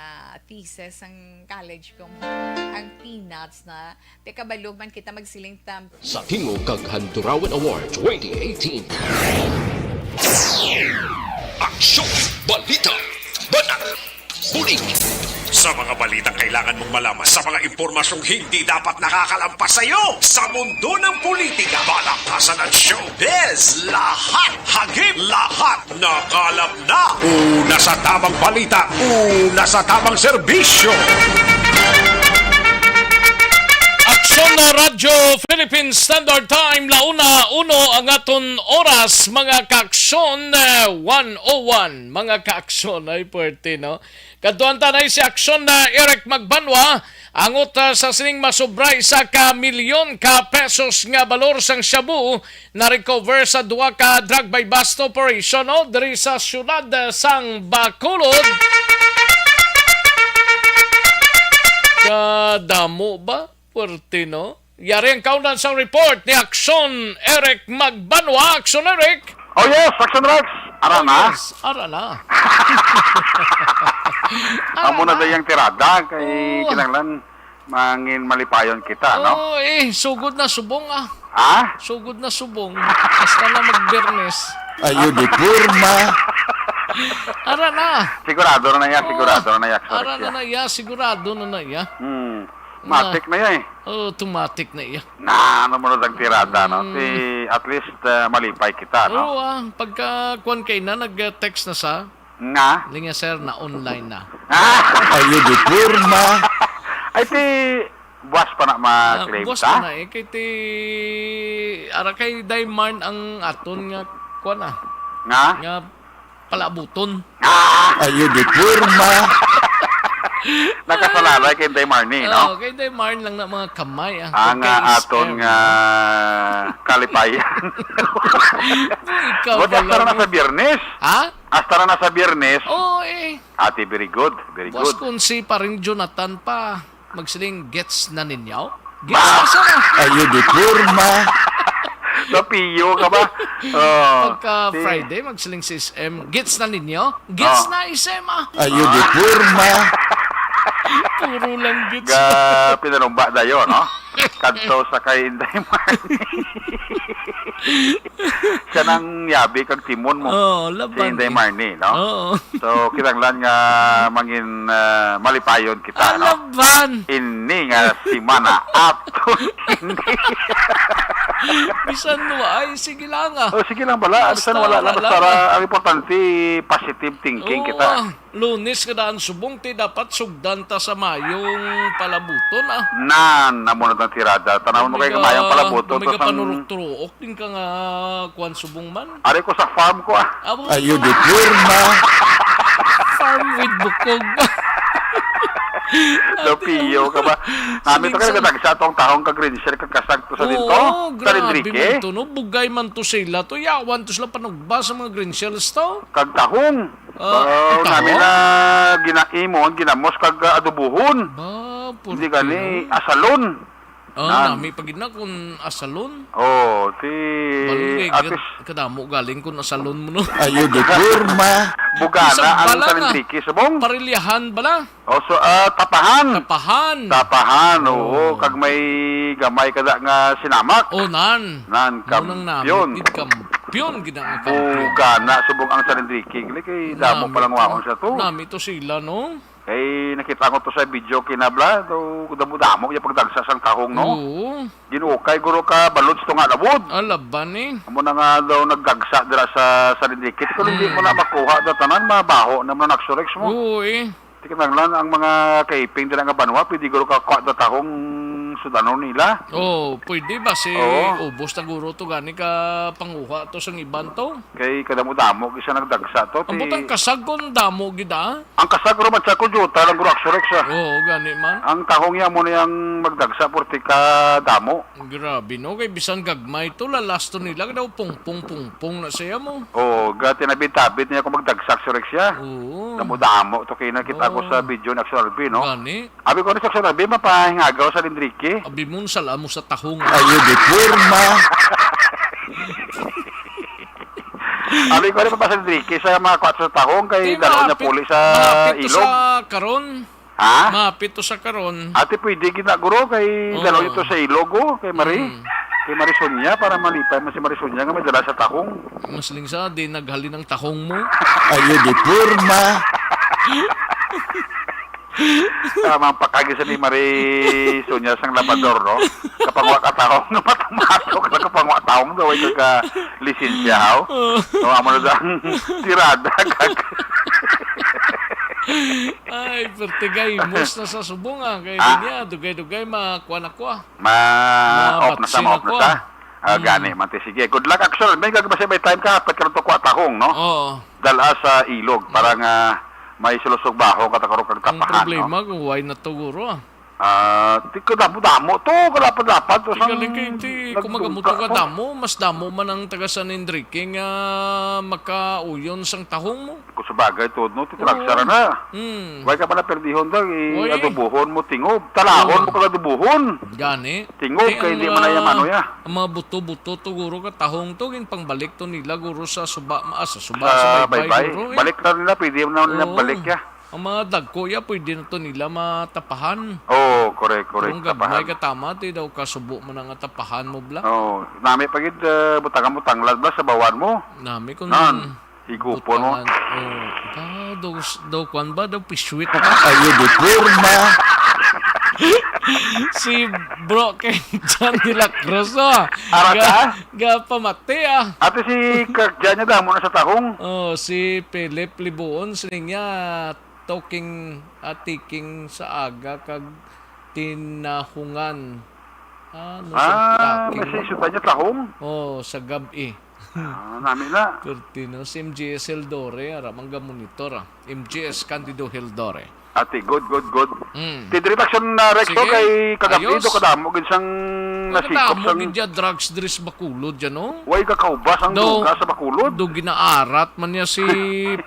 thesis sang college ko. Ang peanuts na. Ti kabalo man kita magsiling tam. Sa Tingog kag Handurawan Award twenty eighteen. Aksyon! Balita! Banat! Bulig! Sa mga balitang kailangan mong malaman, sa mga impormasyong hindi dapat nakakalampas sa iyo, sa mundo ng politika, balakasan at showbiz, lahat, hagip, lahat, nakalap na. Una sa tamang balita, una sa tamang serbisyo. Aksyon na Radyo Philippine Standard Time, la una uno ang aton oras, mga kaaksyon, eh, one oh one, mga kaaksyon, ay puwerte, no? Kadtuan ta na si aksyon na Eric Magbanwa, angot, ah, sa sining masubra isa ka milyon ka pesos nga balor sang shabu na-recover sa duha ka drug buy-bust operation, no, diri sa siyudad, ah, sang Bacolod. Kadamo ba? Puwerte, no? Yari ang kaundan sang report ni Aksyon Eric Magbanwa. Aksyon Eric! Oh yes, Action Rex! Ara Oh, na? Yes, ara na. Ara Amo na na. Dayang tirada kay Oo. Kinahanglan mangin malipayon kita, no? Oo, eh, sugod na subong, ah. Ha? Sugod na subong. Hasta na mag-Biyernes. Ayo di porma. Ara na. Sigurado na na iya, Oo. Sigurado na na iya, Action Ara Rex, na iya. Na iya, sigurado na na iya. Hmm. Na. Matik na iya, eh. Oh, automatic na iya. Na, ano mo na ang tirada, no? Mm. Si, at least, uh, malipay kita, no? Oo, ah. Pagka, kwan kay na, nag-text na sa Nga? Linga, sir, na online na. Ah! Ayo di porma. Ay, ti, buwas pa na Ah, ma-claim buwas ta? Pa na, eh. Kay ti, ara kay Daymarn ang aton nga, kwan, ah. Nga? Nga palabuton. Ah! Ayo di porma. Nakasalalay kay Inday Marnie, no? Oo, kay Inday Marnie lang na mga kamay, ah. Ah, nga kay aton S M. Nga kalipayan. Ikaw Buti hasta na bala, sa Biyernes. Ha? Hasta na sa Biyernes. Oo, eh. Ate, very good, very Boss, good. Kung si Paring Jonathan pa, magsiling, "Gets na ninyo?" Gets na siya na. Ayo di porma. Napiyo ka ba? Oh, Pagka si Friday, magsiling si S M, "Gets na ninyo?" Gets Oh. na, S M, ah. Ayo di porma. Puro lang gets. Ga, pinanumba dayon, no? Kadto sa kay Inday Marnie. Siya nang yabi kag timon mo. Oo, Si laban Inday eh. Marnie, no? Oo. So, kinahanglan nga mangin, ah, malipayon kita, no? Alaban! Ini nga simana ato. Hindi. Bisan mo, ay, sige lang, ah. Oh, sige lang bala. Basta Bisan wala lang. Basta wala lang. Ra-, ang importante, positive thinking Oo, kita. Ah. Lunes nga daan subong, ti dapat sugdan ta sa mayong palabuton, ah. Nan, amo na tang tirada. Tanawon mo kay Gumiga-, mayong palabuton, tas ang gumiga-panurok-turok. Din ka nga, kuwan, subong man. Ari ko sa farm ko, ah. Abo. Ayo di porma. Farm with bukog. Lapiyo ka ba? Nami to kay Siling sa nagkatagsa tong tahong kag Green Shell kag kasag to sa Oo, dinto? Sa grabe Enrique? Man to, no? Bugay man to sila. To, yawan to sila panugba sa mga Green Shells to. Kag tahong. Ah, Oh, tahong? Nami na ginaimon, ginamos kag, ah, adobohon. Ba, Hindi gani, purpura. Asalon. Oh, Nan. Nami pa gid na kung asalon. Oh, ti Balong kay at gad-, least kadamo galing kung asalon mo, no? Ayo di porma. Bugana Isang ang bala nga. San Enrique, subong? Parilyahan bala? Oh, so, ah, tapahan. Tapahan. Tapahan, oo. Oh. Kag may gamay kada nga sinamak. Oh, nan. Nan, Mao nang nami kampiyon. Gid, kampiyon gid ang kampiyon. Bugana, subong ang San Enrique. Gali kay damo Nami palang to. Waon sa to. Nami to sila, no? Kay nakita ko to sa video kinabla, daw damo-damo yung pagdagsa sang tahong, no? Oo. Ginukay guro ka balod sa tunga labod. Ah, laban eh. Amo na nga daw nagdagsa dira sa San Enrique. Kung hindi mo Mm. na makuha daw tanan, mabaho na man ang Axorex mo. Oo eh. Ti kinahanglan ang mga kaiping dira nga banwa, pwede guro ka kuha daw tahong sudanon nila. Oh, pwede ba si Oo. Ubos na guro to gani ka panguha to sang iban to? Kay kadamo-damo gisa nagdagsa to, Ang ti butang kasag kon damo gid, ah. Ang kasag, Roman, sa kudyuta lang, guro, Axorex, ah. Oo, gani man. Ang tahong niya mo na yang magdagsa, purti ka damo. Grabe, no? Kay bisan gagmay to, lalaston nila, daw pungpong-pungpong na siya mo. Oo, ga, tinabit-tabit niya kung magdagsa, Axorex, siya. Oo. Damo-damo to, kay nakita ko Oo. sa video ni Axel Arvin, no? Gani. Abi ko ni sa Axel Arvin, mapahingagaw sa Enrique. Abi mo, sala mo sa tahong. Ayo, di porma. Abi ko ni Papa Enrique sa mga kwatro sa tahong kay Di dalo niya maapit, puli sa maapit to ilog. Sa karon. Ha? Maapit to sa karon. Ate, pwede gid na, guro, kay Oo. Dalo ito sa ilog, oh, kay Mari. Mm. Kay Marisonia, para malipay man si Marisonia nga may dala sa tahong. Mas lingsa, di naghalin ang tahong mo. Ayo, di porma. Tamang pakagi sa ni Marisonia sang labador, no? Kapangwa ka tahong, matamasok na kapangwa tahong, daw ay kaka lisensya, haw? Oo. No, amo na dang tirada, kag- Ay, pertigay, mos na sa subong, ah. Kay Ah? Niya, dugay-dugay, makuha na kuha. Ma-, off na sa, Mabatsi na ma-off na kuha. Sa. Ah, Mm. Gani, man ti, sige. Good luck, Axel. May gagmay sa may time ka, hapit ka na to kuha tahong, no? Oo. Dala sa ilog, para Mm. nga may sulusog baho, katakarong kag Ang tapahan, problema, no? Kung why na to, guro, ah. Ah, ti kadamo-damo to, kadapad-dapad to. Ti sang galing kay ti, kung nagdungga magamuto ka to. Damo, mas damo man ang taga San Enrique nga makauyon sang tahong mo. Kung sa bagay, tuod, no? Ti Oo. Tragsara na. Mm. Why ka pa na perdihon daw? Why? I-adobohon mo, tingob. Talahon Oo. Mo kag adobohon. Gani. Tingob, Ti kay ang, hindi man na yan, ah, ano, ya. Ang mga buto-buto to, guro, ka tahong to, ginpangbalik to nila, guro, sa suba, ah, sa suba, Sa sa baybay, baybay. Guro, eh. Balik na nila, pwede na nila Oo. Balik, ya. Ang mga dagko, ya, pwede na to nila matapahan. Oo, correct, correct. Kung gagmay Tapahan. Ka tama, ti daw kasubo mo na nga tapahan mo, bla. Oo. Nami pa gid, eh, butangan mo tanglad, bla, sa bawan mo. Nami kung Nan, higupon mo. Butangan. Oo. Ba, daw, daw, kwan ba? Daw piswit ba? Ayo, di porma. Si Bro Ken John de la Cruz, oh. Ara Ga-, ka? Gapamati, ah. Ate, si Kirk John niya, damo na sa tahong. Oh, si Philip Libuon, sining niya, talking, ah, taking sa aga kag tinahungan. Ano sa Ah, talking? May sa isutan niya tahong? Oh, sa gab-i. Ah, nami na. Perti, no? Si M G S Hildore, ara man ga monitor, ah. M G S Candido Hildore. Ate, good, good, good. Mm. Ti diri ta action na, Rex, Sige. To, kay kagab-i Ayos. Do kadamo gid sang Ay, nasikop kadamo sang gid ya drugs diri sa Bacolod, ya, no? Way kakaubas ang Do, droga sa Bacolod. Do ginaarat man niya si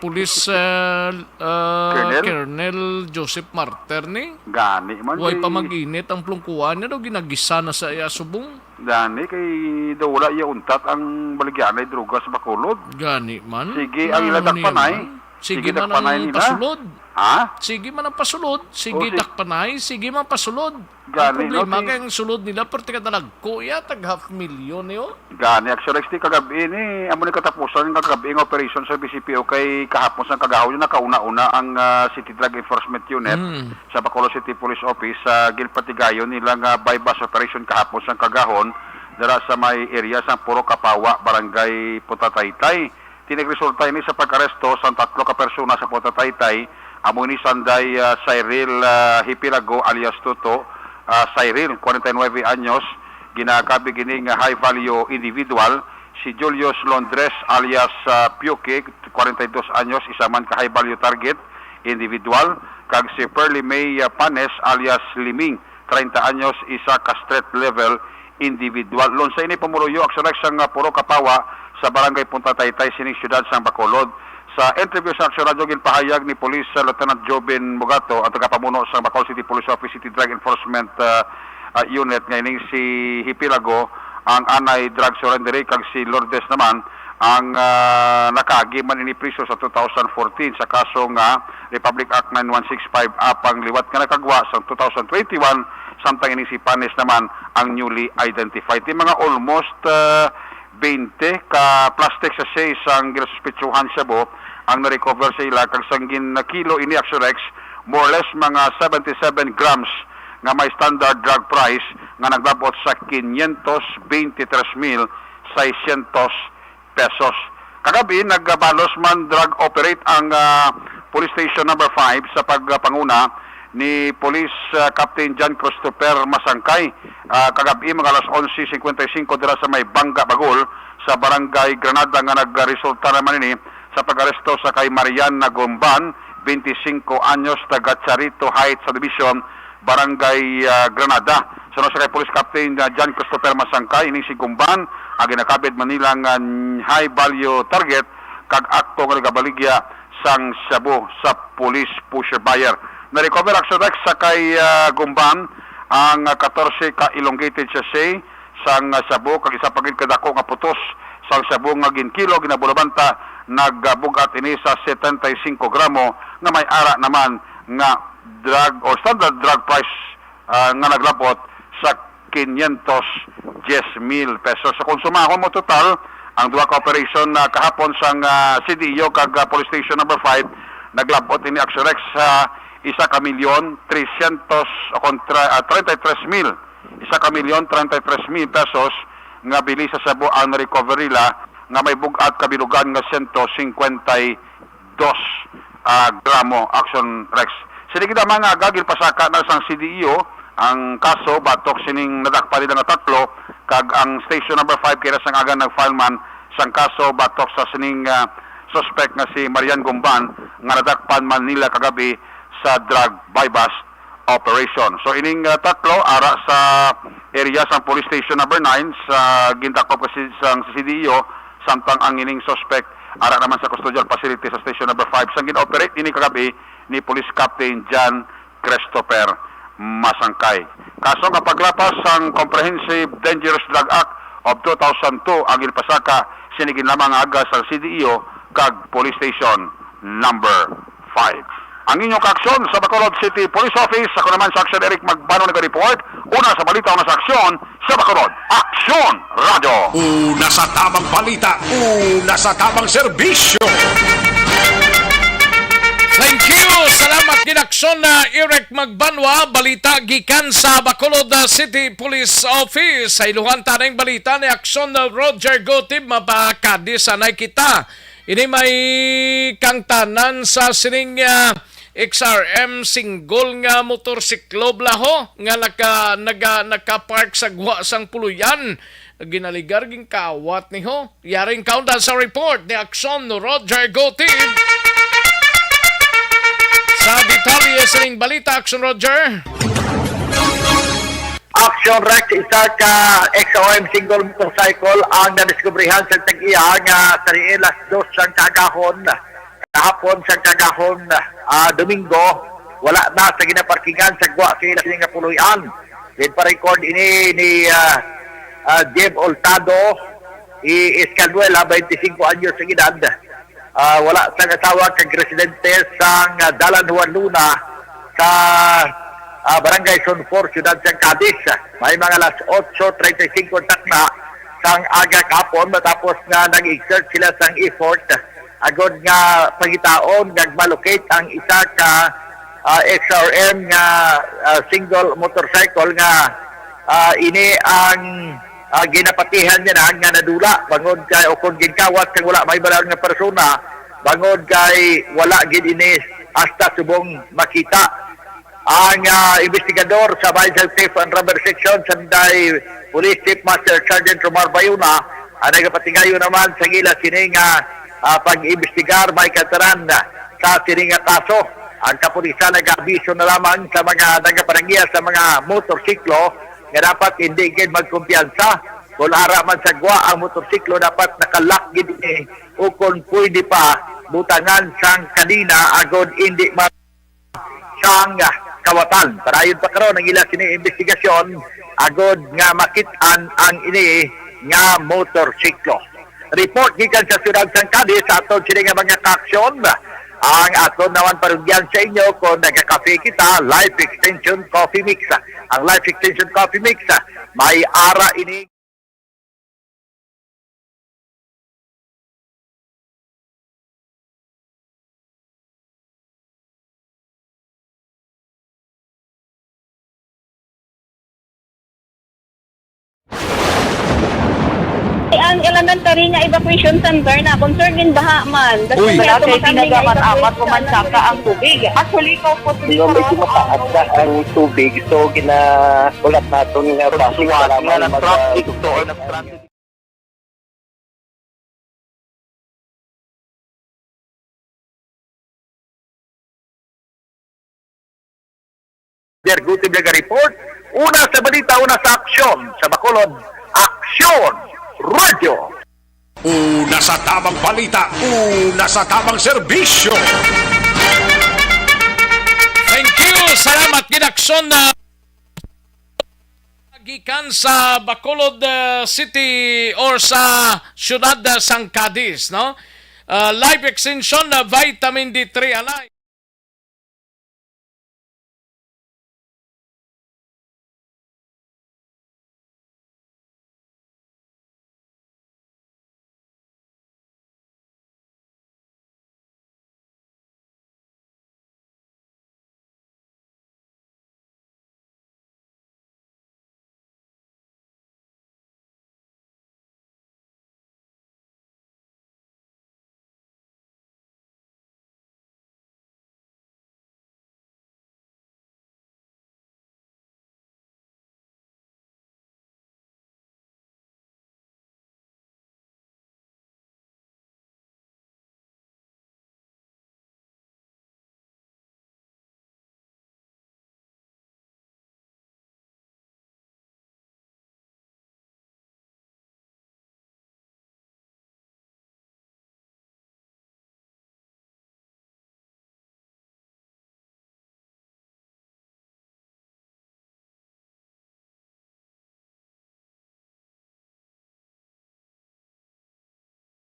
Police, uh, uh, Colonel? Colonel Joseph Marter ni. Gani man Way kay pa mag-init ang plungkuan niya, do ginagisa na sa iya subong. Gani kay daw wala iya untat ang baligyanay droga sa Bacolod. Gani man. Sige, ang Ano ila niya dakpanay. Man? Sige Sige man dakpanay ang nila. Pasulod. Ha? Sige man ang pasulod. Sige O, si- dakpanay. Sige man pasulod. Gani, Ang problema no, si- kay ang sulod nila perti ka dalagko ya, tag half million yo. Gani, actually, ti kagabi ni, amo ni katapusan nga kagabi nga operasyon sa B C P O kay kahapon sa kagahon yung nakauna-una ang, ah, City Drug Enforcement Unit. Mm. Sa Bacolod City Police Office, sa ginpatigayon nila nga buy-bust operation kahapon sang kagahon dira sa may area sang Puro Kapawa, Barangay Punta Taytay. Tinigresulta ini sa pag-aresto sang tatlo ka persona sa Punta Taytay, amo ini sanday, ah, Cyril, ah, Hipilago alias Tuto, ah, Cyril, kwarenta y nuebe anyos, ginakabig ini nga high value individual, si Julius Londres alias, ah, Piuki, kwarenta y dos anyos, isa man ka high value target individual, kag si Pearly May, ah, Panes alias Liming, treinta anyos, isa ka street level individual. Lunsay ini pumuluyo, aksyon sang, ah, Puro Kapawa sa Barangay Punta Taytay sining siyudad sang Bacolod. Sa interview sa Aksyon Radyo, ginpahayag ni Police, ah, Lieutenant Jobin Mugato, ang tagapamuno sa Bacolod City Police Office City Drug Enforcement, ah, ah, unit nga ining si Hipilago ang anay drug surrendery, kag si Lourdes naman ang, ah, nakaagi man ini priso sa two thousand fourteen sa kaso nga Republic Act nine one six five apang liwat nga nakagwa sa two thousand twenty-one, samtang ini si Panes naman ang newly identified. Di mga almost, ah, twenty ka plastic sachet sang ginasuspetsuhan shabu ang na-recover sa ila, kag sang gin-kilo ini, Action Rex, more or less mga seventy-seven grams nga may standard drug price nga naglabot sa quinientos veintitrés mil seiscientos pesos. Kagabi, nagbalos man drug operate ang, ah, Police Station Number five sa pagpanguna ni Police, ah, Captain John Christopher Masangkay. Ah, kagabi, mga alas onse cincuenta y cinco dira sa may Bangga Bagol sa Barangay Granada, nga nagresulta naman ini sa pag-aresto sa kay Marian Nagumban, twenty-cinco anyos, taga Charito Heights Subdivision, Barangay, ah, Granada. Suno sa kay Police Captain, ah, John Christopher Masangkay, ining si Gumban ang ginakabit man nila nga high value target kag akto nga nagabaligya sang shabu sa police pusher buyer. Na-recover, Action Rex, sa kay, ah, Gumban ang, ah, katorse ka elongated sachet sang, ah, shabu kag isa pa gid kadako nga putos sang shabu nga ginkilo. Ginabulabanta, nagbug-at ini sa setenta y cinco gramo nga may ara naman nga drug or standard drug price, ah, nga naglabot sa quinientos diez mil pesos. Sa konsumahon mo total, ang duha ka operation na kahapon sang, ah, C D E O kag, ah, Police Station Number five, naglabot ini, Action Rex, sa isa ka milyon trescientos o kontra, ah, treinta y tres mil, isa ka milyon treinta y tres mil pesos nga bili sa shabu ang na-recover nila, nga may bug-at kabilugan nga sento cincuenta y dos, ah, gramo, Action Rex. Sini gid ang mga agagil pasaka na sang C D E O ang kaso batok sining nadakpan nila nga tatlo, kag ang Station Number five kay sang aga nag-file man sang kaso batok sa sining, ah, suspect nga si Marian Gumban, nga nadakpan man nila kagabi sa drug buy-bust operation. So, ining, ah, tatlo ara sa area sang Police Station Number nine sa gindakop kasi sang C D E O, samtang ang ining suspect ara naman sa custodial facility sa Station Number five sang gin-operate ini kagabi ni Police Captain John Christopher Masangkay. Kaso nga paglapas sang Comprehensive Dangerous Drug Act of two thousand two ang ginpasaka sini gid lamang nga aga sa C D E O kag Police Station Number five. Ang inyong kaaksyon sa Bacolod City Police Office, ako naman sa Aksyon Eric Magbano nag-report. Una sa balita, una sa aksyon sa Bacolod. Aksyon Radio. Una sa tamang balita, una sa tamang serbisyo. Thank you. Salamat gid, Aksyon na Eric Magbanwa. Balita gikan sa Bacolod, ah, City Police Office. Sa iluhan tanang balita ni Aksyon na Roger Gotib, mapakadi sanay kita. Ini may kangtanan sa sining, ah, X R M single nga motorsiklo, bala ho, nga naka-, naga-, naka-park sa gwa sang puloy-an. Ginaligar, ginkawat ni ho. Yaring kaundan sa report ni Aksyon Roger Gotib. Sa detalye sining balita, Aksyon Roger. Action Rex, isa ka X O M single motorcycle ang nadiskubrihan sa tag-iya nga sa diin las dos sang kaagahon, kahapon sang kaagahon, ah, Domingo. Wala na sa ginaparkingan sa gwa sa ila sini nga puloy-an. Ginpa-record ini ni, ah, ah, Jeb Oltado, i Escaluela, twenty-cinco anyos ang edad. Ah, wala sang asawa kag residente sang, ah, Dalan Juan Luna sa, ah, Barangay Zone four, Siyudad sang Cadiz. May mga alas otso treinta y cinco takna sang aga kahapon matapos nga nag-exert sila sang effort agod nga pangitaon nga ma-locate ang isa ka, ah, X R M nga, ah, single motorcycle nga, ah, ini ang, ah, ginapatihan niya na nga nadula bangod kay, o kon ginkawat kag wala may balaod nga persona, bangod kay wala gid ini hasta subong makita. Ang, ah, investigador sa Bayan sa Theft and Robbery Section, Sanday Police Chief Master Sergeant Romar Bayona, ang nagapatingayo naman sa ila sini nga, ah, pag-imbestigar may kataran sa sini nga kaso. Ang kapulisan nag-abiso na lamang sa mga nagapananggiya sa mga motorsiklo nga dapat hindi gid magkumpiyansa. Kung ara man sa gwa ang motorsiklo, dapat nakalak gid ini, o kung pwede pa, butangan sang kadena agod hindi ma-, sang kawatan. Padayon pa karon ang ila sini investigasyon agod nga makit-an ang ini nga motorsiklo. Report gikan sa siyudad sang Cadiz sa aton sini nga mga kaaksyon. Ang aton naman parugyan sa inyo kung nagkakape kita, Life Extension Coffee Mix. Ang Life Extension Coffee Mix, may ara ini. Ang elementary nga evacuation center na concern gin baha man. Uy. Wala kay tinaga man amat o mansaka ang tubig. Actually, ko po Pero medyo mataas na ang tubig, so ginahulat naton nga basi para nga mag- nag-traffic to or nag-traffic. Derguti Vlog report, una sa balita, una sa aksyon, sa Bacolod, Aksyon Radio. Una sa tamang balita, una sa tamang serbisyo. Thank you. Salamat, ginaksyon na gikan sa Bacolod, uh, City or sa siyudad, uh, sang Cadiz, no? Uh, Life Extension, uh, Vitamin D three Alive.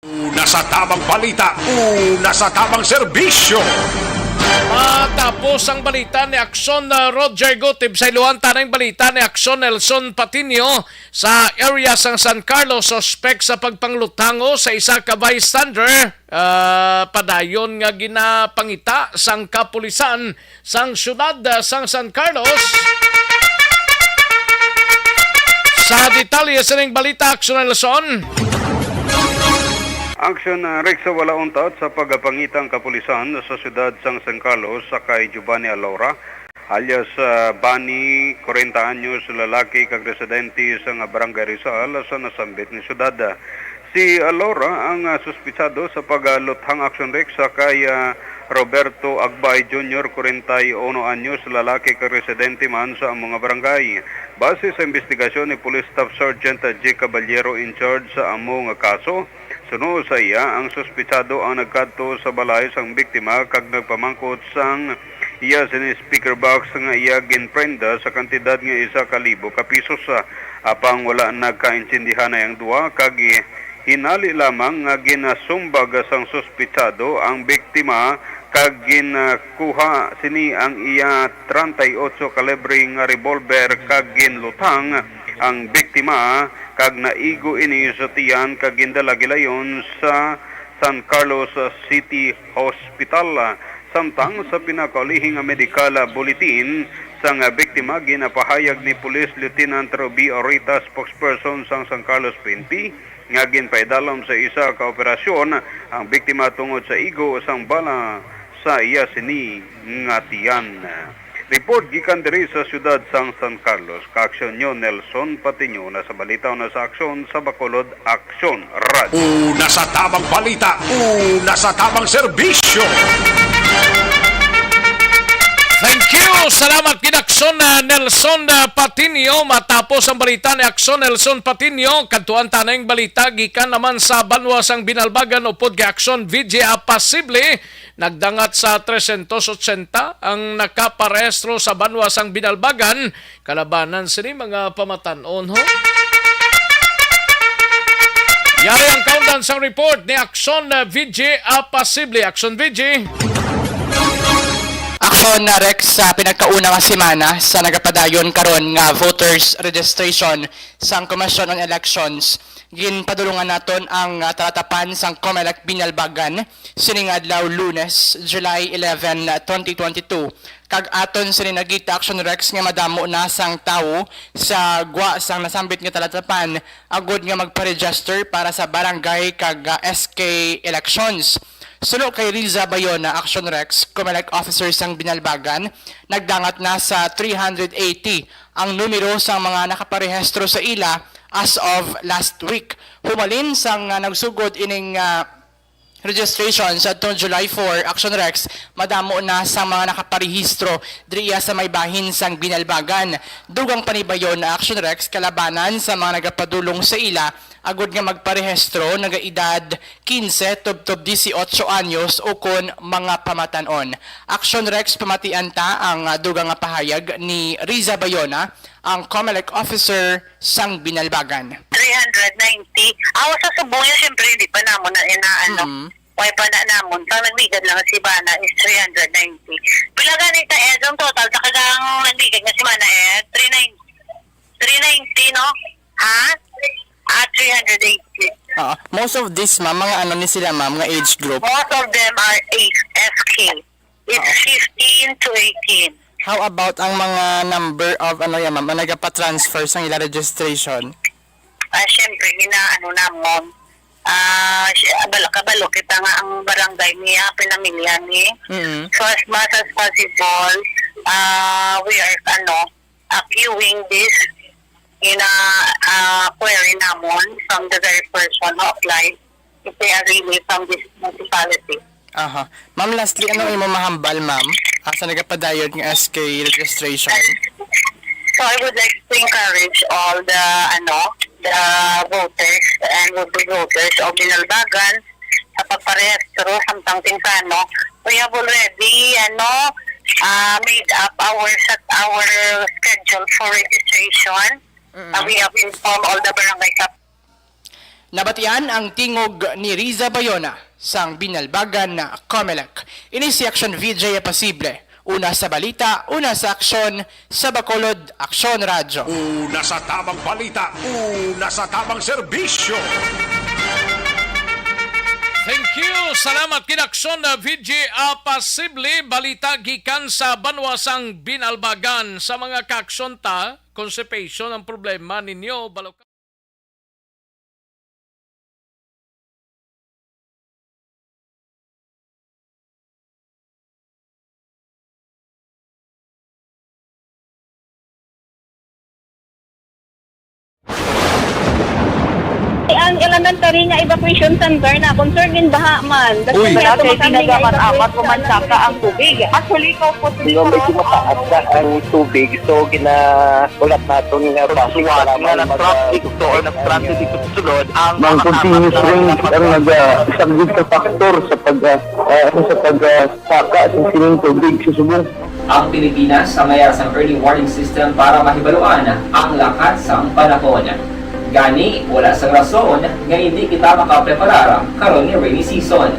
Una sa tamang balita, una sa tamang serbisyo. Matapos ang balita ni Aksyon, uh, Roger Gutib, sa iluhan tanang balita ni Aksyon Nelson Patino sa area sang San Carlos, suspek sa pagpanglutango sa isa ka bystander, uh, padayon nga ginapangita sang kapulisan sang siyudad, ah, sang San Carlos. Sa detalye sining balita, Aksyon Nelson. Aksyon, ah, Rex, sa wala untat sa pagapangitang kapulisan sa siyudad sang San Carlos sa kay Giovanni Alora, alias, ah, Bani, kwarenta anyos, lalaki kag residente sa nga barangay Rizal sa nasambit nga siyudad. Si Alora ang, ah, suspitsado sa pagluthang, Aksyon Rex, sa kay, ah, Roberto Agbay Junior, kwarenta y uno anyos, lalaki kag residente man sa amo nga barangay. Base sa investigasyon ni Police Staff Sergeant J. Caballero in charge sa amo nga kaso, suno sa iya, ang suspitsado ang nagkadto sa balay sang biktima kag nagpamangkot sang iya sini speaker box nga iya ginprenda sa kantidad nga isa ka libo ka pisos. Apang wala nagkaintindihan ang duha kag hinali lamang nga ginasumbag sang suspitsado ang biktima kag ginkuha sini ang iya treinta y ocho kalibre nga revolver kag ginluthang ang biktima kag naigo ini sa tiyan kag gindala gilayon sa San Carlos City Hospital. Samtang sa pinakaulihi nga medical bulletin sang biktima, ginapahayag ni Police Lieutenant Ruby Orita, spokesperson sang San Carlos P N P, nga ginpaidalom sa isa ka operasyon ang biktima tungod sa igo sang bala sa iya sini nga tiyan. Report gikan diri sa siyudad sang San Carlos, kaaksyon nyo Nelson Patiño, na sa balita o na sa aksyon sa Bacolod Aksyon Radio. Una sa tamang balita, una sa tamang serbisyo. Thank you, Salamat gid, Aksyon, ah, Nelson, ah, Patinio. Matapos ang balita ni Aksyon Nelson Patinio, kadtuan ta ning balita gikan naman sa banwa sang Binalbagan upod kay Aksyon V J Apasible. Nagdangat sa trescientos ochenta ang nakaparehistro sa banwa sang Binalbagan. Kalabanan sini mga pamatan-on, ho. Yari ang kaundan sang report ni Aksyon, ah, V J Apasible. Aksyon V J. Aksyon na, Rex, sa pinagkauna nga semana sa nagapadayon karon nga voters registration sang Commission on Elections, ginpadulungan naton ang, ah, talatapan sang Comelec Binalbagan sining adlaw, Lunes, July eleven, twenty twenty-two. Kag aton sini nakita, Aksyon Rex, nga madamo na sang tawo sa gwa sang nasambit nga talatapan agud nga magpa-register para sa barangay kag, ah, S K elections. Suno kay Riza Bayona, Aksyon Rex, Comelec officer sang Binalbagan, nagdangat na sa three hundred eighty ang numero sang mga nakaparehistro sa ila as of last week. Humalin sang, ah, nagsugod ining, ah, registration sa atong July four, Action Rex, madamo na sang mga nakaparehistro diriya sa may bahin sang Binalbagan. Dugang panibayon na Action Rex kalabanan sa mga nagapadulong sa ila agud nga magparehistro, nagaedad quince tubtob dieciocho anyos ukon mga pamatan-on. Action Rex, pamatian ta ang, ah, dugang nga pahayag ni Riza Bayona, ang Comelec officer sang Binalbagan. Three hundred ninety. Aw, sa subong niya, siyempre, hindi pa namo na inaano. Mm. Way pa na namon. Ang nagligad lang si Bana is three hundred ninety. Pila gani ta, Ed, ang total sa kagang nagligad nga si Bana, Ed? Three ninety. Three ninety, no? Ha? Ah, three hundred eighty. Oo. Most of this, ma'am, mga ano ni sila, ma'am, nga age group? Most of them are age S K. It's Oo. fifteen to eighteen. How about ang mga number of, ano yan, ma'am, ang nagapatransfer sang ila registration? Ah, syempre, ginaano namon. Ah, sy-, bal-, kabalo kita nga ang barangay niya, pinamilya ni. Mm. So, as much as possible, ah, we are, ano, ah, queuing this in a, ah, query namon from the very person who applied if they are really from this municipality. Aha. Ma'am, lastly, ano imo mahambal, ma'am, ah, sa nagapadayon nga S K registration? So, I would like to encourage all the, ano, the voters and would-be voters of Binalbagan sa pagparehistro samtang temprano. We have already, ano, ah, made up our, set our schedule for registration. Mm. Ah, we have informed all the barangay cap- Nabatian ang tingog ni Riza Bayona sang Binalbagan na Comelec. Ini si Action V J Apasible. Una sa balita, una sa aksyon, sa Bacolod, Aksyon Radyo. Una sa tamang balita, una sa tamang serbisyo. Thank you. Salamat, Kinaksyon, na V J Apasible. Balita gikan sa banwa sang Binalbagan. Sa mga kaaksyon ta, constipation ang problema ninyo, balo ka Ang elementary nga evacuation center na concern in baha man. Uy. Wala kay ginagamat-amat, pumansaka ang tubig. Actually, ikaw po, Hindi, medyo mataas na ang tubig. So, gina-, ulat naton nga basic nga kailangan mag-, traffic to or nag-traffic ito sa sulod, ang Ang continuous rain ang nag-, ah, isang sa factor sa pag, ah, ah, ano, sa pag, ah, saka sa sining tubig sa subong. Ang Pilipinas ang may sang early warning system para mahibaluan ang lakat sang panahon. Gani, wala sang rason nga hindi kita makapreparar karon ni rainy season.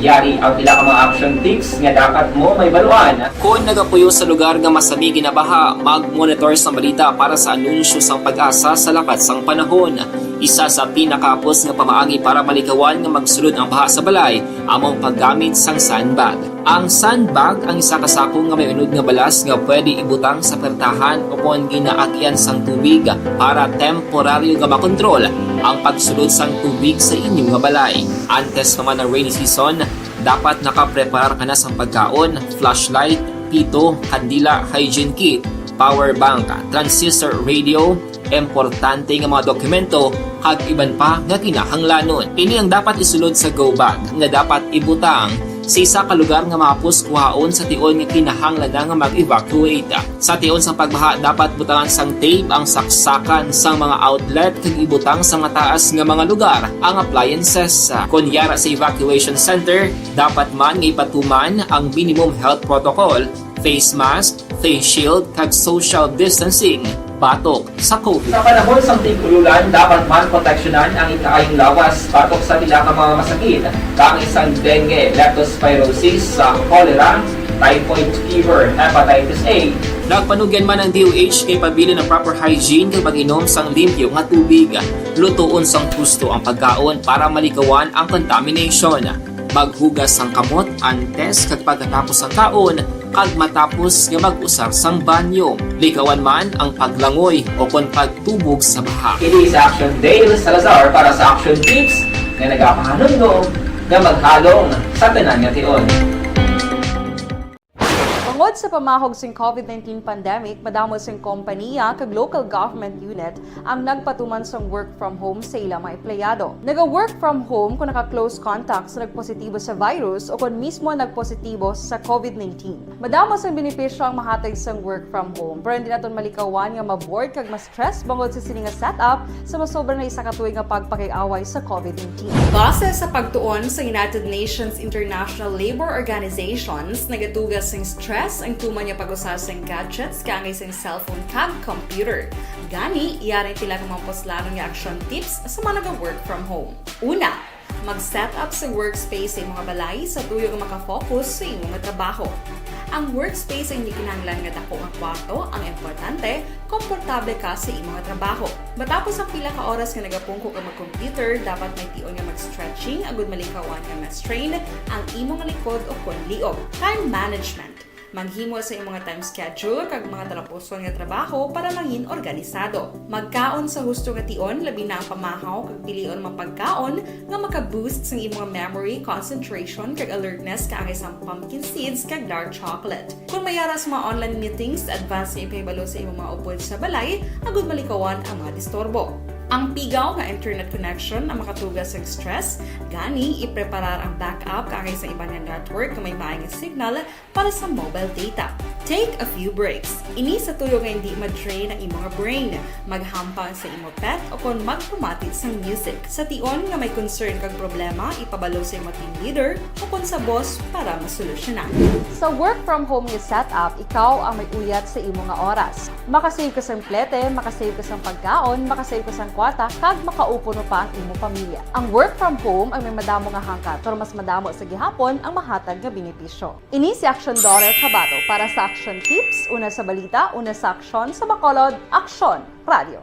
Yari ang pila ka mga action tips nga dapat mo mahibaluan. Kon nagapuyo sa lugar nga masami ginabaha, mag-monitor sang balita para sa anunsyo sang PAGASA sa lakat sang panahon. Isa sa pinakahapos nga pamaagi para malikawan nga magsulod ang baha sa balay amo ang paggamit sang sandbag. Ang sandbag ang isa ka sako nga may unod nga balas nga pwede ibutang sa pertahan o kon ginaagyan sang tubig para temporaryo nga makontrol ang pagsulod sang tubig sa inyo nga balay. Antes pa man ang rainy season, dapat nakapreparar ka na sang pagkaon, flashlight, pito, kandila, hygiene kit, power bank, transistor radio, importante nga mga dokumento, kag iban pa nga kinahanglanon. Ini ang dapat isulod sa go bag nga dapat ibutang Sa isa ka lugar nga mahapos kuhaon sa tion nga kinahanglan na nga mag-evacuate. Sa tion sang pagbaha, dapat butangan sang tape ang saksakan sang mga outlet kag ibutang sa mataas nga mga lugar ang appliances. Kon yara sa evacuation center, dapat man nga ipatuman ang minimum health protocol, face mask, face shield, kag social distancing batok sa COVID. Sa panahon sang tig-ululan, dapat man proteksyonan ang ikaayong lawas batok sa pila ka mga masakit, kaangay sang dengue, leptospirosis, sa cholera, typhoid fever, hepatitis A. Nagpanugyan man ang D O H nga ipabilin ang proper hygiene kag pag-inom sang limpyo nga tubig. Lutoon sang husto ang pagkaon para malikawan ang contamination. Maghugas sang kamot antes kag pagkatapos sang kaon, kag matapos nga mag-usar sang banyo. Likawan man ang paglangoy o kon pagtubog sa baha. Ini si Action Dale Salazar para sa Action Tips nga nagapahanumdom nga maghalong sa tanan nga tion. Tungod sa pamahog sing COVID nineteen pandemic, madamo sing kompaniya kag local government unit ang nagpatuman sang work from home sa ila mga empleyado. Naga-work from home kung naka-close contact sa nagpositibo sa virus o kon mismo nagpositibo sa COVID nineteen. Madamo sang benepisyo ang mahatag sang work from home, pero hindi naton malikawan nga ma-bored kag ma-stress bangod sa sini nga setup sa masobra na isa ka tuig nga pagpakig-away sa COVID nineteen. Base sa pagtuon sa United Nations International Labor Organizations, nagatuga sing stress ang tuman nga pag-usa sing gadgets kaangay sing cellphone kag computer. Gani, yari ang pila ka mga puslanon nga action tips sa mga naga-work from home. Una, mag-set up sa workspace sa imong balay sa tuyo nga makafocus sa imong trabaho. Ang workspace ay hindi kinahanglan nga dako nga kwarto. Ang importante, komportable ka sa imong trabaho. Matapos ang pila ka oras nga nagapungko ka mag-computer, dapat may tion nga mag-stretching agud malikawan nga ma-strain ang imong likod o kon liog. Time management. Maghimo sa imong time schedule kag mga talapuson nga trabaho para mangin organisado. Magkaon sa husto nga tion, labi na ang pamahaw, kag pilion mga pagkaon nga maka-boost sang imong memory, concentration, kag alertness, kaangay sang pumpkin seeds kag dark chocolate. Kung may ara sa mga online meetings, advance nga ipahibalo sa imong mga upod sa balay agud malikawan ang mga disturbo. Ang pigaw nga internet connection ang makatuga sa stress, gani ipreparar ang backup kaangay sa iban nga network nga may maay nga signal para sa mobile data. Take a few breaks. Ini sa tuyo nga hindi ma-drain ang imong brain. Maghampang sa imo pet o kon magpamati sang music. Sa tion nga may concern kag problema, ipabalo sa imo team leader o kon sa boss para masolusyonan. Sa work from home nga setup, ikaw ang may uyat sa imo nga oras. Makasave ka sang plete, makasave ka sang pagkaon, makasave ka sang kwarta, kag makaupo pa ang imo pamilya. Ang work from home ang may madamo nga hangkat, pero mas madamo sa gihapon ang mahatag nga benepisyo. Ini si Action Daughter Kabato para sa Action Tips, una sa balita, una sa aksyon, sa Bacolod, Aksyon Radio.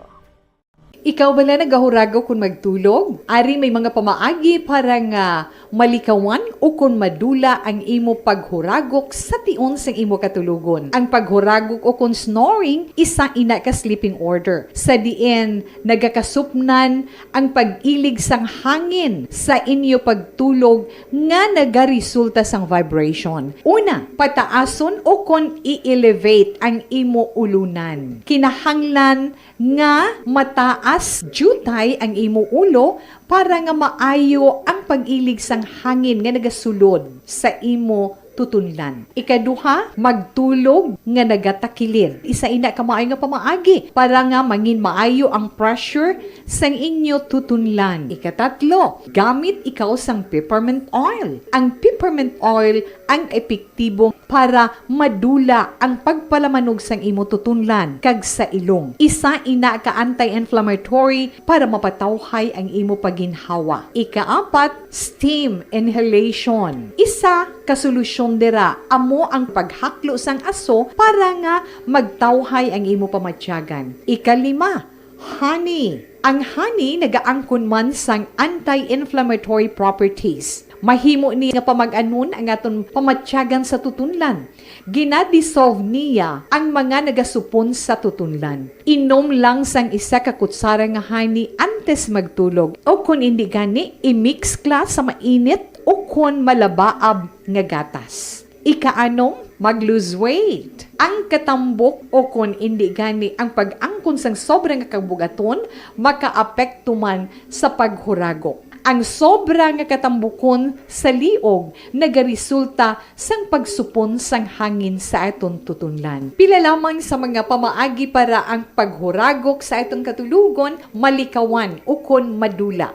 Ikaw bala nagahuragok kon magtulog? Ari may mga pamaagi para nga malikawan o kon madula ang imo paghuragok sa tion sang imo katulogon. Ang paghuragok o kon snoring, isa ina ka sleeping order, sa diin nagakasupnan ang pag-ilig sang hangin sa inyo pagtulog nga nagaresulta sang vibration. Una, pataason o kon i-elevate ang imo ulunan. Kinahanglan nga mataas diutay ang imo ulo para nga maayo ang pag-ilig sang hangin nga nagasulod sa imo tutunlan. Ikaduha, magtulog nga nagatakilid. Isa ina ka maayo nga pamaagi para nga mangin maayo ang pressure sang inyo tutunlan. Ikatatlo, gamit ikaw sang peppermint oil. Ang peppermint oil ang epektibo para madula ang pagpalamanog sang imo tutunlan kag sa ilong. Isa ina ka anti-inflammatory para mapatawhay ang imo pagginhawa. Ikaapat, steam inhalation. Isa ka solusyon dira amo ang paghaklo sang aso para nga magtawhay ang imo pamatyagan. Ikalima, honey. Ang honey nagaangkon man sang anti-inflammatory properties. Mahimo ni nga pamag-anon ang aton pamatyagan sa tutunlan. Gina-dissolve niya ang mga nagasupon sa tutunlan. Inom lang sang isa ka kutsara nga honey antes magtulog, o kon indi gani, i-mix kla sa mainit o kon malabaab nga gatas. Ikaanom, mag-lose weight. Ang katambok o kon indi gani ang pag-angkon sang sobra nga kabugaton makaapekto man sa paghuragok. Ang sobra nga katambukon sa liog nagaresulta sang pagsupon sang hangin sa aton tutunlan. Pila lamang sa mga pamaagi para ang paghuragok sa aton katulogon malikawan ukon madula.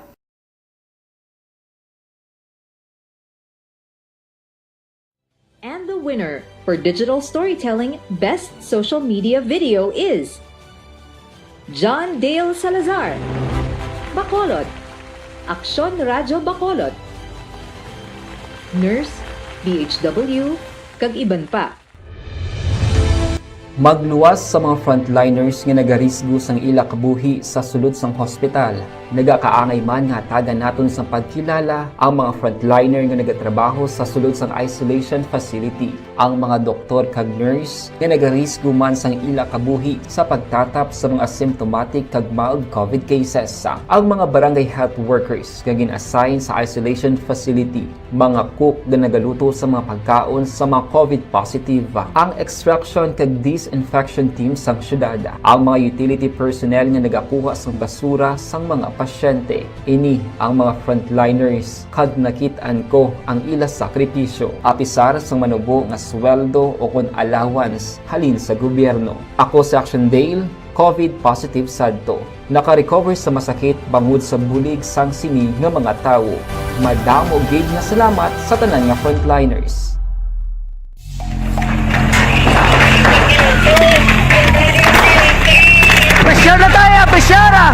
And the winner for digital storytelling best social media video is John Dale Salazar, Bacolod, Aksyon Radyo Bacolod, Nurse, D H W, kag iban pa. Magluwas sa mga frontliners nga nagarisgo sang ila kabuhi sa sulod sang hospital. Nagakaangay man nga hatagan naton sang pagkilala ang mga frontliner nga nagatrabaho sa sulod sang isolation facility, ang mga doktor kag nurse nga nagarisgo man sang ila kabuhi sa pagtatap sa mga asymptomatic kag mild covid cases, ang mga barangay health workers nga gin-assign sa isolation facility, mga cook nga nagaluto sa mga pagkaon sa mga covid positive, ang extraction kag disinfection team sang syudad, ang mga utility personnel nga nagakuha sang basura sang mga pasyente. Ini ang mga frontliners, kag nakit-an ko ang ila sakripisyo. Apisar sang manubo nga sweldo o kon allowance halin sa gobyerno. Ako si Action Dale, covid positive sadto. Naka-recover sa masakit bangod sa bulig sang sini nga mga tawo. Madamo gid nga salamat sa tanan nga frontliners. Pressure na tayo! Pressure na!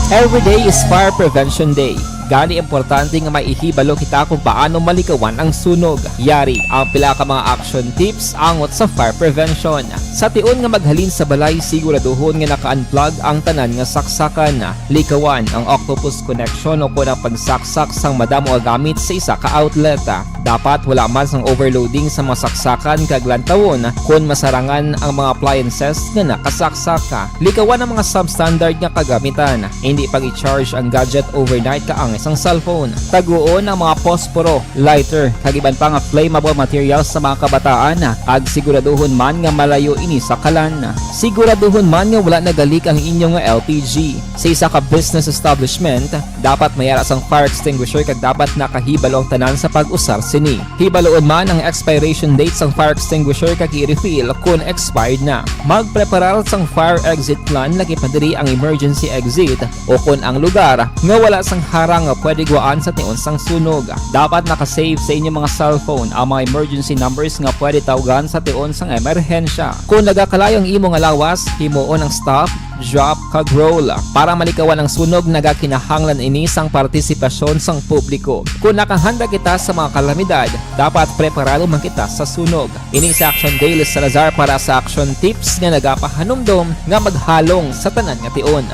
Every day is Fire Prevention Day. Gani, importante nga may ihibalo kita kung paano malikawan ang sunog. Yari ang pila ka mga action tips angot sa fire prevention. Sa tion nga maghalin sa balay, siguraduhon nga naka-unplug ang tanan nga saksakan. Likawan ang octopus connection o kon ang pagsaksak sang madamo nga gamit sa isa ka outlet. Dapat wala man sang overloading sa mga saksakan kag lantawon kon masarangan ang mga appliances nga nakasaksak. Likawan ang mga substandard nga kagamitan. Indi pag-i-charge ang gadget overnight kaangay sang cellphone. Taguon ang mga posporo, lighter, kag iban pa nga flammable materials sa mga kabataan, kag siguraduhon man nga malayo ini sa kalan. Siguraduhon man nga wala nagalik ang inyo nga L P G. Sa isa ka business establishment, dapat may ara sang fire extinguisher kag dapat nakahibalo ang tanan sa pag-usar sini. Hibaluon man ang expiration date sang fire extinguisher kag i-refill kon expired na. Magpreparar sang fire exit plan, lakip na diri ang emergency exit o kon ang lugar nga wala sang harang nga pwede gwaan sa tion sang sunog. Dapat naka-save sa inyo mga cellphone ang mga emergency numbers nga pwede tawgan sa tion sang emerhensya. Kon nagakalayo ang imo nga lawas, himuon ang stop, drop, kag roll. Para malikawan ang sunog, nagakinahanglan ini sang partisipasyon sang publiko. Kon nakahanda kita sa mga kalamidad, dapat preparado man kita sa sunog. Ini si Action Dale Salazar para sa Action Tips nga nagapahanumdom nga maghalong sa tanan nga tion.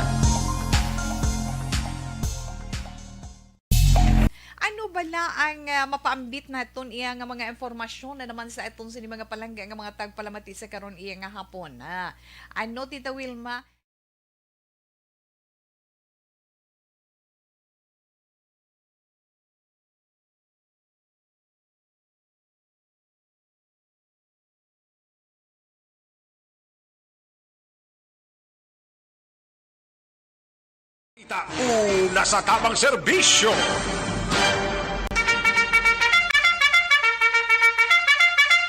Ano bala ang, ah, mapaambit naton iya nga mga impormasyon na naman sa aton sini mga palangga nga mga tagpalamati sa karon iya nga hapon? Ah, ano, Tita Wilma? Ita una sa tamang serbisyo.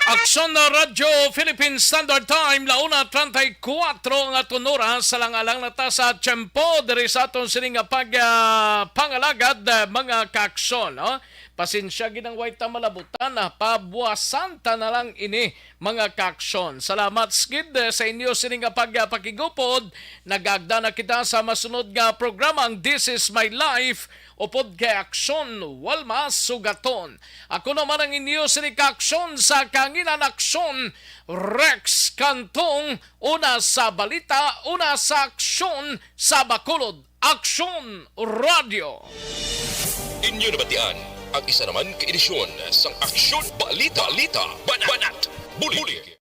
Aksyon na Radyo Philippine Standard Time, la una treinta y cuatro ang aton oras, alang-alang na ta sa tiyempo diri sa aton sini nga pag, ah, pangalagad, ah, mga kaaksyon, no? Pasensya gid ang way ta malabutan, ah, pabuwasan ta na lang ini, mga kaaksyon. Salamat gid, eh, sa inyo sini nga pag, ah, pakigupod. Nagagda na kita sa masunod nga programa, ang This Is My Life, upod kay Aksyon Walma Sugaton. Ako naman ang inyo sini kaaksyon sa Kanginan Aksyon, Rex Cantong, una sa balita, una sa aksyon sa Bacolod. Aksyon Radio. Inyo nabatian ang isa naman ka edisyon sang Aksyon Balita, Balita, Banat, Banat, Bulig.